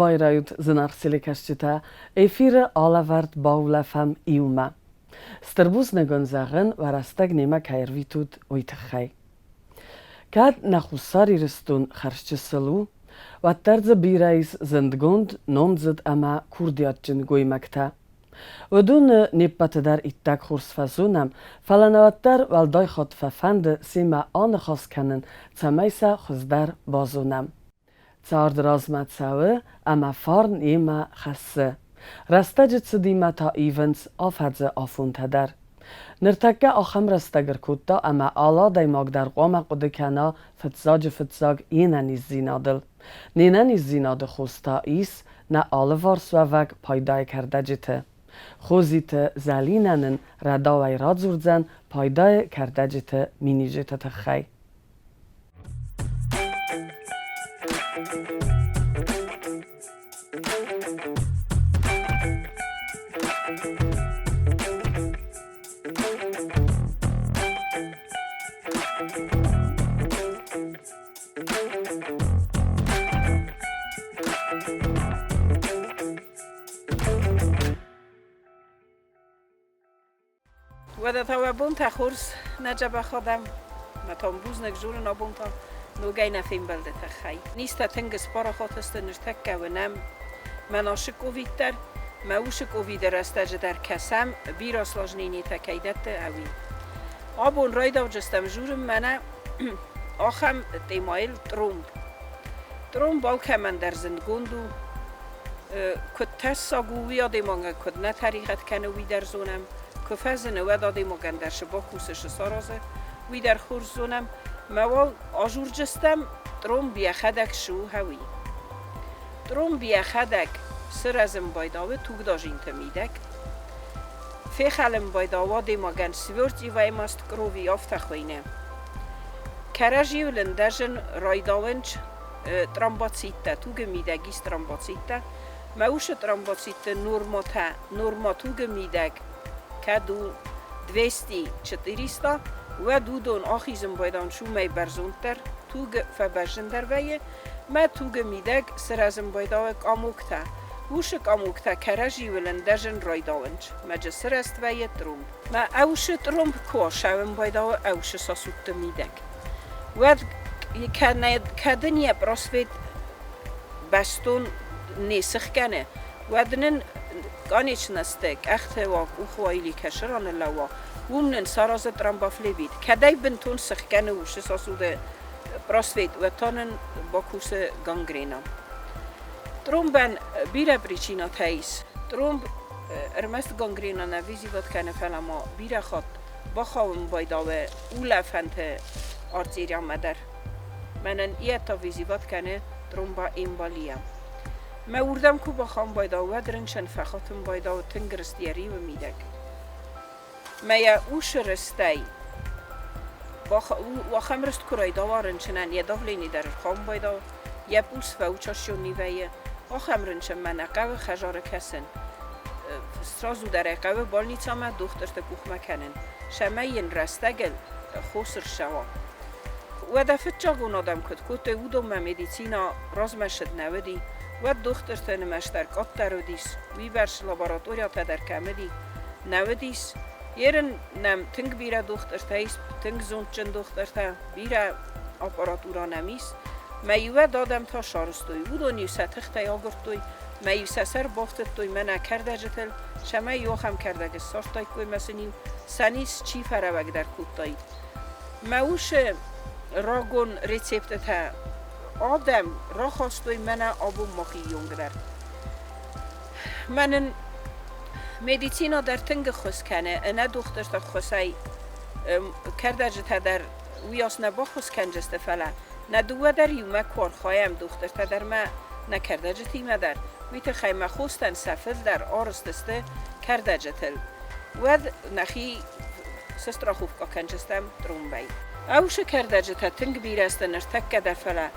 Байрайут, зынаргъ телекӕсджытӕ, эфиры алӕвӕрд баулӕфӕм иумӕ. Стыр бузныг уын зӕгъын, уӕ рӕстӕг немӕ кӕй ӕрвитут, уый тыххӕй. Кӕд нӕ Хуссар Ирыстон хӕрзчысыл у, уӕддӕр дзы бирӕ ис зындгонд, номдзыд ӕмӕ курдиатджын гоймӕгтӕ. Уыдоны не ппӕты дӕр иттӕг хорз фӕзонӕм, фӕлӕ нӕ уӕддӕр уӕлдай хатт фӕфӕнды семӕ аныхас кӕнын, цӕмӕй сӕ хуыздӕр базонӕм. Цард размӕ цӕуы ӕмӕ фарн йемӕ хӕссы. Рӕстӕджы цыдимӕ та ивынц афӕдзы афонтӕ дӕр. Ныртӕккӕ ахӕм рӕстӕг ӕркодта ӕмӕ алы адӕймаг дӕр хъуамӕ хъуыды кӕна фыццаджы-фыццаг йе нӕниздзинадыл. Не нӕниздзинады хос та ис нӕ алыварсуӕвӕг пайдайы кӕрдӕджыты. Хозиты Зӕлинӕ нын рӕдауӕй радзурдзӕн пайдайы кӕрдӕджыты миниуджыты тыххӕй. Уӕдӕ та уӕ бонтӕ хорз, нӕ дзӕбӕх адӕм. Мӕ та уын бузныг дзурын абон та ногӕй нӕ фембӕлды тыххӕй. Низтӕ тынг спарахат сты, ныртӕккӕ уынӕм. Мӕн ашы ковид дӕр, мӕ усы ковиды рӕстӕджы дӕр кӕсӕм, бирӕ осложнениетӕ кӕй дӕтты, ӕви. Абон райдауджыстӕм журын мӕнӕ ахӕм темӕйыл тромб. Тромб алкӕмӕн дӕр зындгонд у. Куыд тӕссаг у, уый адӕймагӕн куыд нӕ тӕригъӕд кӕны, уый дӕр зонӕм. Куы фӕзыны, уӕд адӕймагӕн дӕр цы бакусы, цы саразы, уый дӕр хорз зонӕм. Мӕ уал ажурджыстӕм тромб йӕхӕдӕг цы у, уый. Тромб йӕхӕдӕг сырӕзын байдауы тугдазинты мидӕг. Фехӕлын байдауы адӕймагӕн свертываемость крови афтӕ хуыйны. Кӕрӕзийыл ӕндӕзын райдауынц тромбоциттӕ, тугы мидӕг ис тромбоциттӕ. Мӕ усы тромбоцитты норматӕ, норма тугы мидӕг кӕд у 200-400, уӕд уыдон ахизын байдауынц уымӕй бӕрзонддӕр, туг фӕбӕззындӕр вӕййы. Мӕ тугы мидӕг сырӕзын байдауы къамоктӕ. Усы къамоктӕ кӕрӕзиуыл ӕндӕзын райдауынц. Мӕджы сырӕзт вӕййы тромб. Мӕ ӕусы тромб куы асӕуын байдауы ӕусы сосудты мидӕг. Уӕд кӕд ын йӕ просвет бӕстон не сыхгӕны, уӕд нын конечносты къӕхты уа, къухы уа или кӕсы раны лӕууа, уым нын саразы тромбофлебит. Кӕд ӕй бынтон сыхгӕны усы сосуды просвет, уӕд та нын бакусы гангрена. Тромбӕн бирӕ причинӕтӕ ис. Тромб ӕрмӕст гангрена нӕ визиват кӕны, фӕлӕ ма бирӕ хатт бахауын байдауы улӕфӕнты артериямӕ дӕр. Мӕнӕн йӕ та визиват кӕны тромбоэмболия. Мӕ уырдӕм куы бахауын байдауы, уӕд рынчын фӕхатын байдауы тынг рыст йӕ риуы мидӕг. Мӕ йӕ усы рыстӕй ахӕм рыст куы райдауа рынчынӕн, йӕ давлени дӕр ӕрхауын байдауы, йӕ пульс фӕучащенный вӕййы. Ахӕм рынчынмӕ нӕ хъӕуы хӕдзары кӕсын. Сразу дӕр ӕй хъӕуы больницӕмӕ дохтырты къухмӕ кӕнын, цӕмӕй йын рӕстӕгыл хос ӕрцӕуа. Уӕдӕ фыццагон адӕм куыд кодтой, уыдонмӕ медицина размӕ цыд нӕ уыди. Уӕд дохтырты нымӕц дӕр къаддӕр уыдис, уыйбӕрц лабораториятӕ дӕр кӕм уыди, нӕ уыдис. Ерын нӕм тынг бирӕ дохтыртӕ ис, тынг зондджын дохтыртӕ, бирӕ аппаратурӕ нӕм ис. Мӕ иуӕд адӕм та сарӕзтой. Уыдон-иу сӕ тыхтӕй агуырдтой, мӕ-иу сӕ сӕр бафтыдтой мӕнӕ кӕрдӕджытыл, цӕмӕй-иу ахӕм кӕрдӕг ссардтаиккой мӕ сын-иу сӕ низ чи фӕрӕуӕгдӕр кодтаид. Мӕ усы рагон рецептытӕ адӕм рахастой мӕнӕ абон махи онг дӕр. Мӕнӕн медицина дӕр тынг ӕххуыс кӕны, ӕнӕ дохтырты ӕххуысӕй кӕрдӕджытӕ дӕр уыйас нӕ баххуыс кӕндзысты, фӕлӕ нӕ дыууӕ дӕр иумӕ куы архайӕм, дохтыртӕ дӕр мӕ нӕ кӕрдӕджытимӕ дӕр, уый тыххӕй мӕ хостӕн сӕ фылдӕр арызт сты кӕрдӕджытыл. Уӕд нӕхи состраховка кӕнджыстӕм тромбӕй. Ӕвсы кӕрдӕджытӕ тынг бирӕ сты ныртӕккӕ дӕр, фӕлӕ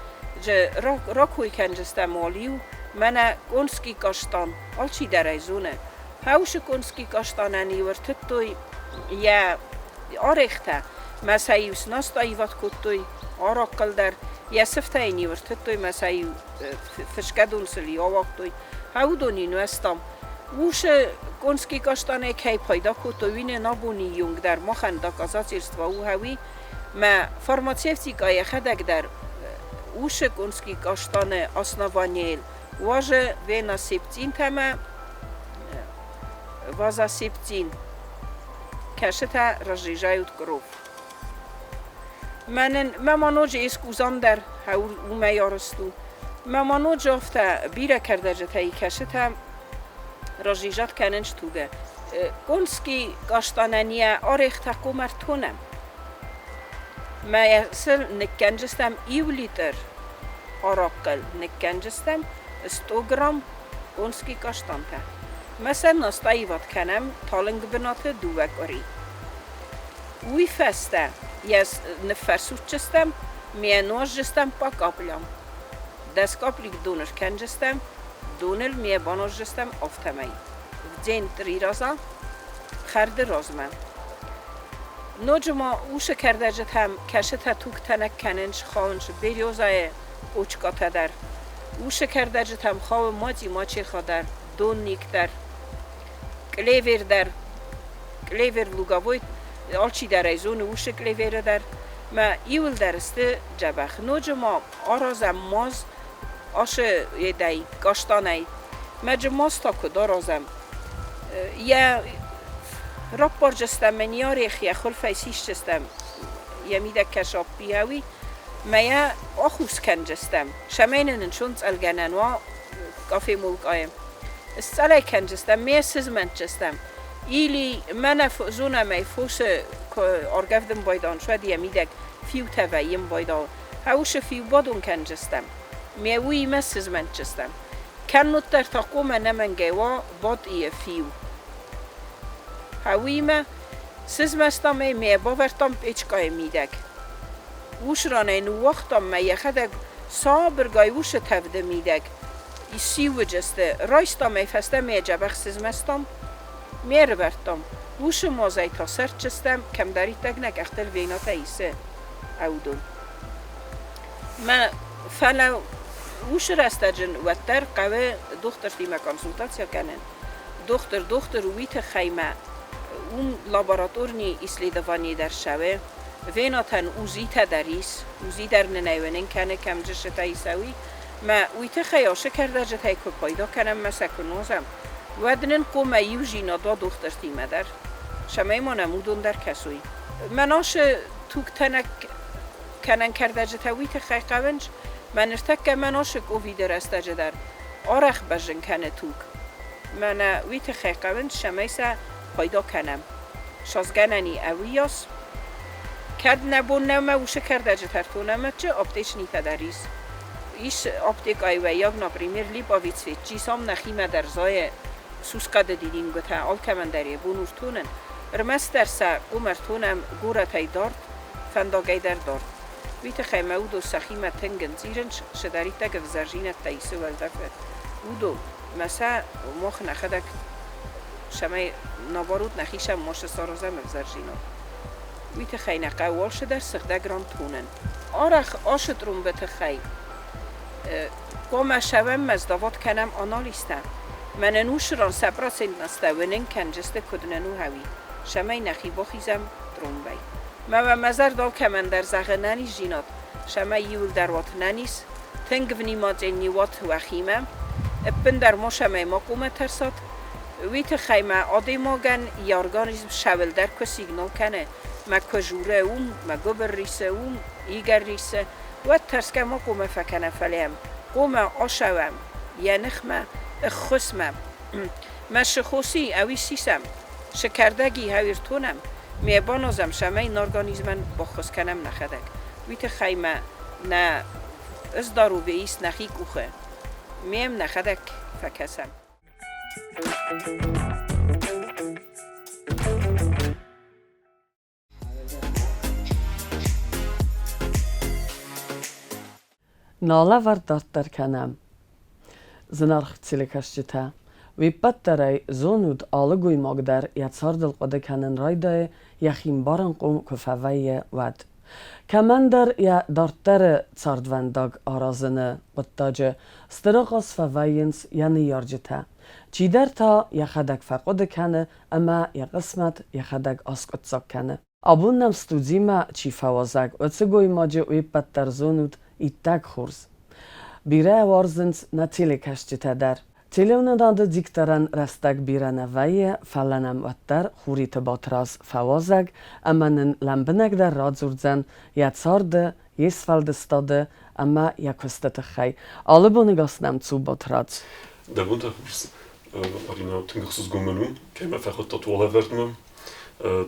ракой кӕнджыстӕм уал-иу мӕнӕ конский каштан, алчидӕр ӕй зоны. Хӕусы конский каштанӕн-иу ӕртыдтой йӕ арӕхтӕ, мӕ сӕ-иу снаст аивад кодтой арахъхъыл дӕр. Йӕ сыфтӕ йын-иу ӕртыдтой мӕ сӕ-иу фысгӕдон сыл-иу ауагътой. Уыдон-иу нуӕзтам. Усы конский каштанӕй кӕй пайда кодтой, уый нын абоны онг дӕр махӕн доказательство у хӕуи. Мӕ фармацевтикӕ йӕхӕдӕг дӕр усы конский каштаны основанийыл уазы венасептинтӕ ӕмӕ вазосептин, кӕцытӕ разъезжают кровь. Мӕнӕн мӕ ма ноджы искуы дӕр уымӕй арӕзт у. Мӕ ма ноджы афтӕ бирӕ кӕрдӕджытӕй кӕсытӕ разъезжат кӕнынц тугӕ. Конский каштанӕн йӕ арӕхтӕ хъомӕ ртонӕм. Мӕ сыл ныккӕнджыстӕм иу литр арахъхъыл ныккӕнджыстӕм 100 грамм конский каштантӕ. Мӕ сӕ настаиват кӕнӕм талынг бынаты дыууӕ къуыри. Уый фӕстӕ йӕ ныффӕрсудджыстӕм, ме нуазджыстӕм по каплям. Дӕс каплик дон ӕркӕнджыстӕм, доныл ме баназджыстӕм афтӕмӕй. В день три раза, хӕрды размӕ. Ноджы ма усы кӕрдӕджытӕм кӕсытӕ тугтӕнӕг кӕнынц, хауынц березайы къочкатӕ дӕр. Усы кӕрдӕджытӕм хауы мати-мачеха дӕр, донник дӕр, клевер дӕр, клевер луговой, алчидӕр ӕй зоны усы клеверы дӕр. Мӕ иуылдӕр сты дзӕбӕх. Ноджы ма аразӕм маз ашы едӕй, каштанӕй. Мӕджы маз та куыд аразӕм? Йӕ раппарджыстӕм мӕ ниарех йӕ хуылфӕй сисджыстӕм, йӕ мидӕг кӕсаппи ӕви мӕ йӕ ахус кӕнджыстӕм, цӕмӕй нын ӕнцон цъӕлгӕнӕн уа кафемолкъайы. Сцъӕлӕй кӕнджыстӕм, ме сызмӕнтджыстӕм. Или мӕнӕ зонӕм ӕй фосы куы аргӕвдын байдайынц, уӕд йӕ мидӕг фиутӕ вӕййын байдайы. Хӕусы фиу бадон кӕнджыстӕм, ме уыимӕ сызмӕнтджыстӕм. Кӕнноддӕр та хъуамӕ ӕнӕмӕнгӕй уа бадъийы фиу. Уыимӕ сызмӕстам ӕй ме бавӕрдтам пъечкъайы мидӕг. Ус ранӕй ныууагътам мӕ йӕхӕдӕг сабыргай усы тӕвды мидӕг сиуыджысты. Райстам ӕй фӕстӕмӕ йӕ дзӕбӕх сызмӕстам, ме рывӕрдтам. Усы мазӕй та сӕрдджыстӕм, кӕмдӕриддӕр нӕ къӕхтыл венатӕ исы ӕвдон. Мӕ фӕлӕ уыцы рӕстӕджы уӕддӕр хъӕуы дохтыртимӕ консультаци кӕнын. Дохтыр, дохтыр уый тыххӕй мӕ уым лабораторный исследование дӕр цӕуы. Венатӕн УЗИтӕ дӕр ис, УЗИ дӕр нын ӕй уынын кӕны, кӕм джысытӕ ис, уый. Мӕ уый тыххӕй ацы кӕрдӕджытӕй куы пайда кӕнӕм мӕ сӕ куы нозӕм, уӕд нын хъуамӕ иудзинад уа дохтыртимӕ дӕр, цӕмӕй ма нӕм уыдон дӕр кӕсой. Мӕн ацы тугтӕнӕг кӕнӕн кӕрдӕджытӕ уый тыххӕй хъӕуынц, мӕ ныртӕккӕ мӕн ацы ковиды рӕстӕджы дӕр арӕх бӕззын кӕны туг. Мӕнӕ уый тыххӕй хъӕуынц, цӕмӕй сӕ пайда кӕнӕм. Сасгӕнӕни ӕвыйас. Кӕд нӕ бон нӕу мӕ уыцы кӕрдӕджытӕ ӕртонӕм ӕдджы, аптечнитӕ дӕр ис. Ис аптекӕйы уӕййаг, например, липовый цвет, чи сам нӕхимӕ дӕр зайы сусхъӕды дидингуытӕ, алкӕмӕн дӕр йӕ бон у ртонын. Ӕрмӕстдӕр сӕ къуым ӕртонӕм горӕтӕй дард, фӕндагӕй дӕр дард. Уый тыххӕй мӕ уыдон сӕхимӕ тынг ӕнцъирынц, цыдӕриддӕр ӕвзӕрдзинӕдтӕ исы уӕлдӕфы, уыдон. Мӕ сӕ мах нӕхӕдӕг цӕмӕй наоборот нӕхицӕн ма саразӕм ӕвзӕрдзинад. Уый тыххӕй нӕ хъӕуы алцыдӕр сыгъдӕг ран тонын. Арӕх ацы тромбы тыххӕй хъуамӕ сӕвӕммӕ сдават кӕнӕм анализтӕ. Мӕнӕн уыцы ран сӕ процентностӕ уынын кӕнджысты, куыд нын у хӕуи, цӕмӕй нӕхи бахизӕм тромбӕй. Мӕ уӕ мӕ зӕрдӕ алкӕмӕн дӕр зӕгъы нӕниздзинад, цӕмӕй иуылдӕр уат нӕниз, тынг внимательный уат уӕхимӕ, ӕппындӕр ма цӕмӕй ма хъуамӕ тӕрсат. Уый тыххӕй мӕ адӕймагӕн йӕ организм цӕуылдӕр куы сигнал кӕны, мӕ куы журы уым, мӕ гуыбыр рисы уым, игӕр рисы, уӕд тӕрсгӕ ма хъуамӕ фӕкӕна, фӕлӕ йӕм хъуамӕ ацӕуӕм йӕ ныхмӕ, ӕххуысмӕ. Мӕ сыхоси ӕви сисӕм, цы кӕрдӕги хӕуи ртонӕм, ме баназӕм, цӕмӕй нӕ организмӕн баххуыс кӕнӕм нӕхӕдӕг. Уый тыххӕй мӕ нӕ здоровье ис нӕхи къухы, мем нӕхӕдӕг фӕкӕсӕм. Нӕ лӕвӕрд дарддӕр кӕнӕм. Зынаргъ телекӕсджытӕ, уе ппӕт дӕр ӕй зонут, алы гоймаг дӕр йӕ цардыл хъуыды кӕнын райдайы, йӕхи мбарынхъом куы фӕвӕййы, уӕд. Кӕмӕндӕр йӕ дарддӕры цардвӕндаг аразыны хъуыддаджы стыр ахъаз фӕвӕййынц йӕ ныййарджытӕ. Чидӕр та йӕхӕдӕг фӕхъуыды кӕны ӕмӕ йӕ хъысмӕт йӕхӕдӕг аскъуыддзаг кӕны. Абон нӕм студимӕ чи фӕуазӕг, уыцы гоймаджы уе ппӕт дӕр зонут иттӕг хорз. Бирӕ уарзынц нӕ телекӕсджытӕ дӕр. Телеуынынады дикторӕн рӕстӕг бирӕ нӕ вӕййы, фӕлӕ нӕм уӕддӕр Хуриты Батрадз фӕуазӕг ӕмӕ нын лӕмбынӕгдӕр радзурдзӕн йӕ царды, йе сфӕлдыстады ӕмӕ йӕ куысты тыххӕй. Алы боныгас нӕм цу, Батрадз. Дӕ бонтӕ хорз, Арина, тынг ӕхсызгон мын у, кӕй мӕ фӕхуыдтат уӕлӕвӕрдмӕ.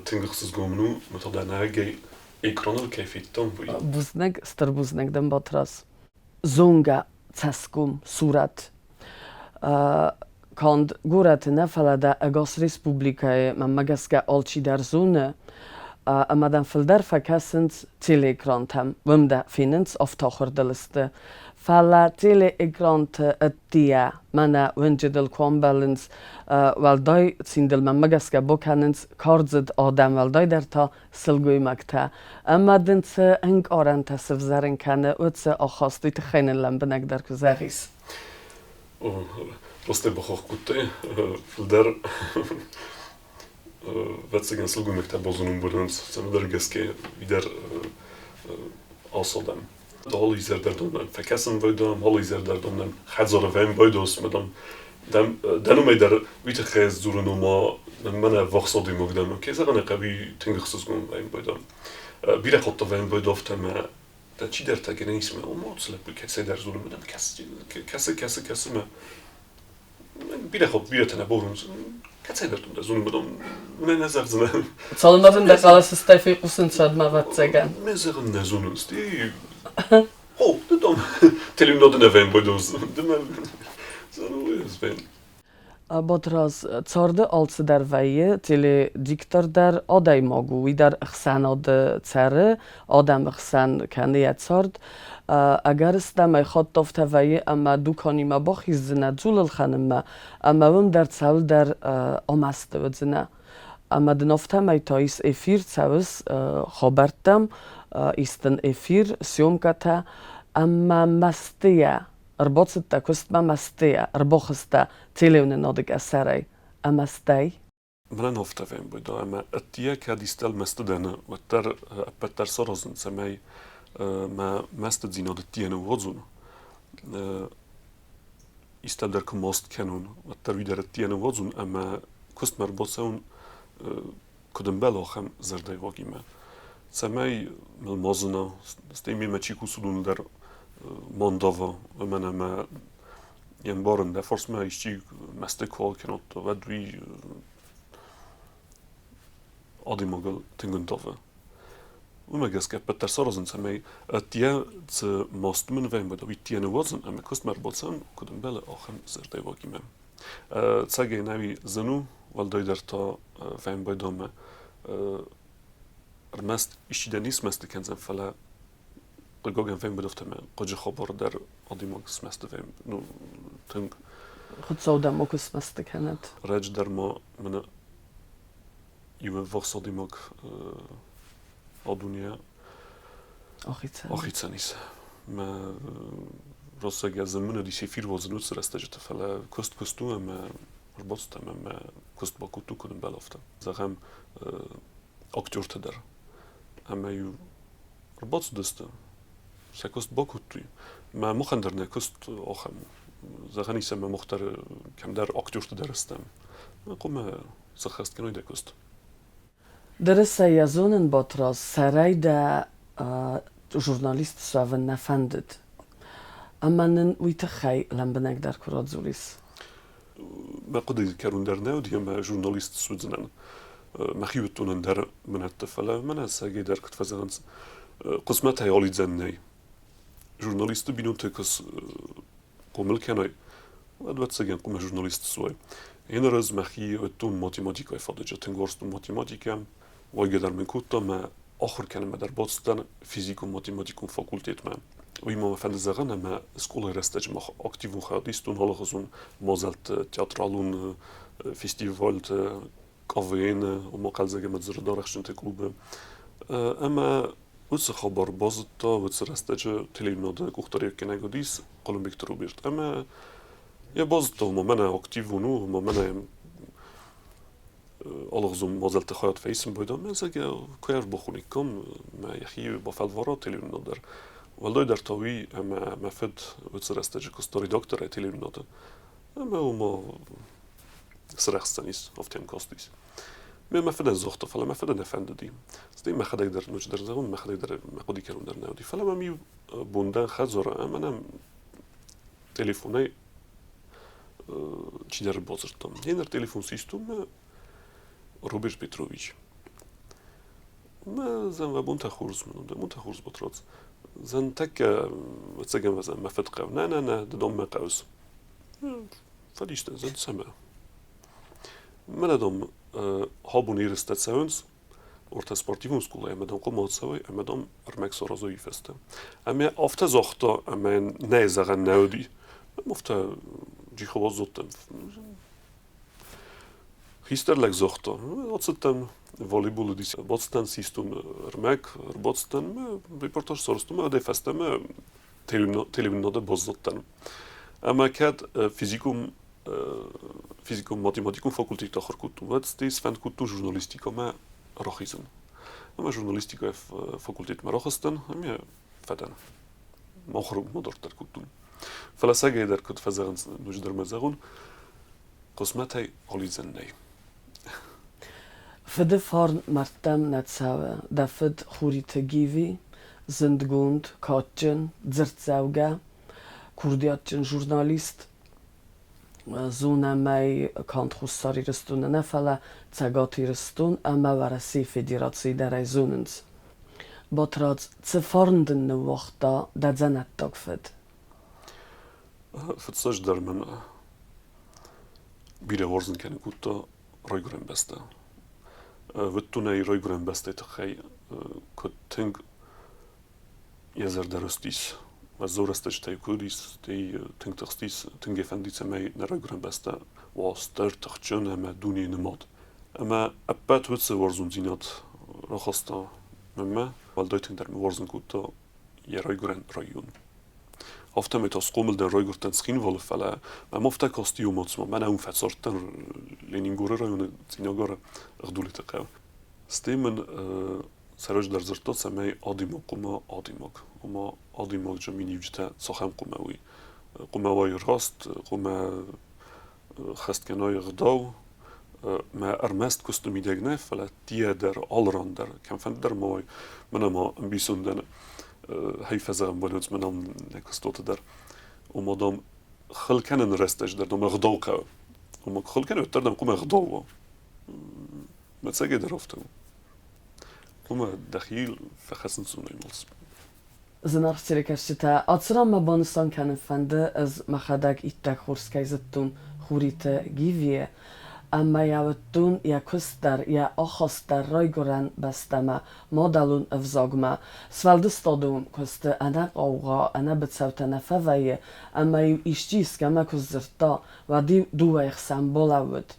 Тынг ӕхсызгон мын у, мӕ та дӕ нӕгӕй экраныл кӕй федтон, уый. Бузныг, стыр бузныг дын, Батрадз. Зонгӕ цӕсгом, сурӕт. Канд горӕты нӕ, фӕлӕ дӕ ӕгас республикӕйы, мӕнмӕ гӕсгӕ, алчидӕр зоны. Ӕмӕ дӕм фылдӕр фӕкӕсынц телеэкрантӕм. Уым дӕ фенынц афтӕ сты. Фӕлӕ телеэкранты ӕддейӕ мӕнӕ уынджы дыл куы амбӕлынц, уӕлдай цин дыл мӕнмӕ гӕсгӕ бакӕнынц кардзыд адӕм, уӕлдайдӕр та сылгоймӕгтӕ. Ӕмӕ дын цы ӕнкъарӕнтӕ сывзӕрын кӕны, уыцы ахаст, уый тыххӕй нын лӕмбынӕгдӕр куы зӕгъис. Ростӕй бахахх кодтай, фылдӕр ӕвӕццӕгӕн сылгоймӕгтӕ базонын бӕрнынц, цӕмӕдӕр гӕсгӕ уый дӕр ацадӕм. Алы изӕр дӕр дам фӕкӕсын байдам, алы изӕр дӕр дам хӕдзары вӕййын байдос, ӕмӕ дам дӕ номӕй дӕр уый тыххӕй ӕз дзурын, ома мӕнӕ ӕввахс адӕймаг дӕн, кӕй зӕгъын ӕй хъӕуы, тынг ӕхсызгон вӕййын байдам. Бирӕ хатт вӕййын байдав ӕмӕ дӕ чидӕртӕ гӕнӕн ис, ӕмӕ ома уыцы лӕппу кӕцӕйдӕр дзуры, ӕмӕ дам кӕсы, кӕсы, кӕсы, кӕсы мӕ бирӕ хатт бирӕтӕ нӕ бауромынц, кӕцӕйдӕр дӕ зонын, уыдон нӕ нӕ зӕгъдзынӕ. Цалынмӕ дын дӕ хъӕлӕсы стӕй фехъусынц, уӕдмӕ, ӕвӕццӕгӕн. Мӕ зӕгъын нӕ зонынц. О, ды дам телеуынады нӕ фембӕлдон. Ды мӕ зонын. Батрадз, царды алцыдӕр вӕййы, теледиктор дӕр адӕймаг у, уый дӕр ӕхсӕнады цӕры, адӕмы хсӕн кӕны йӕ цард. Ӕгӕрыстӕмӕй хатт афтӕ вӕййы, ӕмӕ дуканимӕ бахиздзынӕ дзул ӕлхӕнынмӕ, ӕмӕ уым дӕр цӕуылдӕр амӕсты уыдзынӕ. Ӕмӕ дын афтӕмӕй та ис эфир, цӕуыс хабӕрттӕм, ис дын эфир, съемкӕтӕ, ӕмӕ мӕстыйӕ ӕрбацыдтӕ куыстмӕ мӕстыйӕ, ӕрбахызтӕ телеуынынады къӕсӕрӕй ӕмӕ стӕй. Мӕнӕн афтӕ фембӕлд, ӕмӕ ӕддейӕ кӕд истӕл мӕсты дӕн, уӕддӕр ӕппӕт дӕр саразын, цӕмӕй мӕ мӕстыдзинад ӕддейӕ ныууадзон. Истӕл дӕр куы маст кӕнон, уӕддӕр уый дӕр ӕддейӕ ныууадзон ӕмӕ куыстмӕ ӕрбацӕуын куыд ӕмбӕлы, ахӕм зӕрдӕйуагимӕ. Цӕмӕй мыл ма зына, стӕй мемӕ чи кусы, уыдон дӕр ма ндава, уымӕн ӕмӕ йе мбарын, дӕ фарсмӕ исчи мӕсты куы акӕнат, уӕд уый адӕймагыл тынг ӕндавы. Уымӕ гӕсгӕ ӕппӕт дӕр саразын, цӕмӕй ӕддейӕ цы маст мын вӕййы, уый ӕддейӕ ныууадзын ӕмӕ куыстмӕ ӕрбацӕуын, куыд ӕмбӕлы, ахӕм зӕрдӕйуагимӕ. Ӕцӕгӕй нӕуи зын у, уӕлдайдӕр та фембӕлдонмӕ ӕрмӕст исчи дӕ не смӕсты кӕндзӕн, фӕлӕ хъыгагӕн фембӕлд афтӕ хъыджы хабар дӕр адӕймаг смӕсты ну, тынг. Хуыцау дӕ макуы смӕсты кӕнӕд. Раджы дӕр ма мӕнӕ иу ӕввахс адӕймаг а дунейӕ ахицӕн ис. Мӕ рӕстӕг ӕз мын уыдис эфир уадзын уыцы рӕстӕджыты, фӕлӕ куыст куыст у ӕмӕ ӕрбацыдтӕн ӕмӕ куыст бакодтон куыд ӕмбӕлы, афтӕ. Зӕгъӕм, актертӕ дӕр. Ӕмӕ-иу ӕрбацыдысты, сӕ куыст бакодтой. Мӕ махӕн дӕр нӕ куыст ахӕм у. Зӕгъӕн ис, ӕмӕ мах дӕр кӕмдӕр актерты дӕр стӕм. Хъуамӕ сӕххӕст кӕной дӕ куыст. Дырысӕй йӕ зонын, Батрадз, сӕрӕй дӕ журналист суӕвын нӕ фӕндыд. Ӕмӕ нын уый тыххӕй лӕмбынӕгдӕр куы радзурис. Мӕ хъуыдыйы кӕрон дӕр нӕ уыди ӕмӕ журналист суыдзынӕн. Мӕхи уыдтон ӕндӕр бынӕтты, фӕлӕ мӕнӕ ӕцӕгӕй дӕр куыд фӕзӕгъынц, хъысмӕтӕй алидзӕн нӕй. Журналисты бинонтӕ куы хъомыл кӕной, уӕд, ӕвӕццӕгӕн, хъуамӕ журналист суой. Еныр ӕз мӕхи уыдтон математикӕйы фадыджы, тынг уарзтон математикӕ, уайгӕ дӕр мын кодта мӕ ахуыр кӕнынмӕ дӕр бацыдтӕн физикон-математикон факультетмӕ. Уый ма мӕ фӕнды зӕгъын, ӕмӕ скъолайы рӕстӕджы мах активон хайад истон алыгъуызон мадзӕлтты, театралон фестивальты, КВН-ы, ома хъӕлдзӕг ӕмӕ дзырдарӕхстджынты клубы. Ӕмӕ Уыцы хабар базыдта уыцы рӕстӕджы телеуынынады къухдариуӕггӕнӕг уыдис Хъуылымбегты Роберт ӕмӕ йӕ базыдта, ома мӕнӕ активон у, ома мӕнӕ алыгъуызон мадзӕлтты хайад фӕисын байдайы ӕмӕ зӕгъгӕ, куы ӕрбахониккам, мӕ йӕхи бафӕлвара телеуынынад дӕр. Уӕлдайдӕр та уый, ӕмӕ мӕ фыд уыцы рӕстӕджы куыста редакторӕй телеуынынады ӕмӕ ома сырӕхсдзӕнис, афтӕ йӕм кастис. Ме мӕ фыдӕн загъта, фӕлӕ мӕ фыды нӕ фӕндыди. Стӕй мӕхӕдӕг дӕр ноджыдӕр зӕгъон, мӕхӕдӕг дӕр мӕ хъуыды кӕрон дӕр нӕ уыди. Фӕлӕ мӕм иу бон дӕн хӕдзары ӕмӕ нӕм телефонӕй чидӕр бадзырдта. Еныр телефон систон мӕ Роберт Петрович. Мӕ зӕн уӕ бонтӕ хорз мын, дӕ бонтӕ хорз, Батрадз. Зӕн тӕккӕ ӕцӕгӕн вӕзӕн мӕ фыд хъӕу. Нӕ, нӕ, нӕ, ды дон мӕ хъӕуыс. Фӕдистӕн зӕн цӕмӕ. Мӕнӕ дам абон ерыстӕ цӕуынц ортӕ спортивон скъолайы ӕмӕ дам хъуамӕ ацӕуай ӕмӕ дам ӕрмӕг саразой фӕстӕ. Ӕмӕ афтӕ загъта, ӕмӕ йын нӕ зӕгъӕн нӕ уыди. Афтӕ джихы баззадтӕн. Хистӕр лӕг загъта, ацыдтӕн волейбол уыдис, бацыдтӕн систон ӕрмӕг, ӕрбацыдтӕн ӕмӕ репортаж сарӕзтон ӕмӕ уӕдӕй фӕстӕмӕ телеуынынады баззадтӕн. Ӕмӕ кӕд физикон физикон-математикон факультеты ахуыр кодтон, уӕд стӕй сфӕнд кодтон журналистикӕмӕ рахизын. Ӕмӕ журналистикӕйы факультетмӕ рахызтӕн ӕмӕ фӕдӕн. Ахуыр ма дарддӕр кодтон. Фӕлӕ сӕгӕй дӕр, куыд фӕзӕгъынц, ноджыдӕр ма зӕгъон, хъысмӕтӕй алидзӕн нӕй. Фыды фарн мӕрдтӕм нӕ цӕуы, дӕ фыд Хуриты Гиви, зындгонд, кадджын, дзырддзӕугӕ, курдиатджын журналист, зонӕм ӕй канд Хуссар Ирыстоны нӕ, фӕлӕ Цӕгат Ирыстон ӕмӕ Уӕрӕсейы Федерацийы дӕр ӕй зонынц. Батрадз, цы фарн дын ныууагъта дӕ дзӕнӕттаг фыд? Фыццаджыдӕр мын бирӕ уарзын кӕны кодта райгуырӕн бӕстӕ. Уыдтон ӕй райгуырӕн бӕстӕйы тыххӕй куыд тынг йӕ зӕрдӕ рыстис. Уӕззау рӕстӕджытӕй куы уыдис, стӕй тынг тыхстис, тынг ӕй фӕндыд, цӕмӕй нӕ райгуырӕн бӕстӕ уа стыр, тыхджын ӕмӕ дунейы нымад. Ӕмӕ ӕппӕт уыцы уарзондзинад рахаста мӕнмӕ, уӕлдай тынгдӕр мӕ уарзын кодта йӕ райгуырӕн район. Афтӕмӕй та схъомыл дӕн, райгуырдтӕн Цхинвалы, фӕлӕ мӕм афтӕ касти уымӕн, цыма мӕнӕ уым фӕцардтӕн Ленингоры районы Цъинагары Ӕгъдулиты хъӕу. Стӕй мын сӕрӕджыдӕр дзырдта, цӕмӕй адӕймаг хъуамӕ адӕймаг, ома адӕймаджы миниуджытӕ цахӕм хъуамӕ уой. Хъуамӕ уай раст, хъуамӕ хӕст кӕной ӕгъдау, мӕ ӕрмӕст куысты мидӕг нӕ, фӕлӕ тия дӕр, алы ран дӕр, кӕмфӕнды дӕр ма уай, мӕнӕ ма ӕмбисондӕн хӕй фӕзӕгъӕн бонӕн, мӕнӕ нӕ куыстуаты дӕр. Ома, дам, хыл кӕныны рӕстӕджы дӕр, дам, ӕгъдау хъӕуы. Ома, куы хыл кӕной, уӕддӕр, дам, хъуамӕ ӕгъдау уа. Ӕцӕгӕй дӕр афтӕ у. Хъуамӕ дӕхи фӕхӕцын цунӕй мӕлц. Зынаргъ телекӕсджытӕ, ацы ран мӕ банысан кӕнын фӕнды, ӕз мӕхӕдӕг иттӕг хорз кӕй зыдтон Хуриты Гивийы ӕмӕ йӕ уыдтон йӕ куыст дӕр, йӕ ахаст дӕр райгуырӕн бӕстӕмӕ, мадӕлон ӕвзагмӕ. Сфӕлдыстадон куысты ӕнӕхъаугъа, ӕнӕбыцӕутӕ нӕ фӕвӕййы, ӕмӕ-иу исчи искӕмӕ куы сдзырдта, уӕд-иу дыууӕйы хсӕн балӕууыд.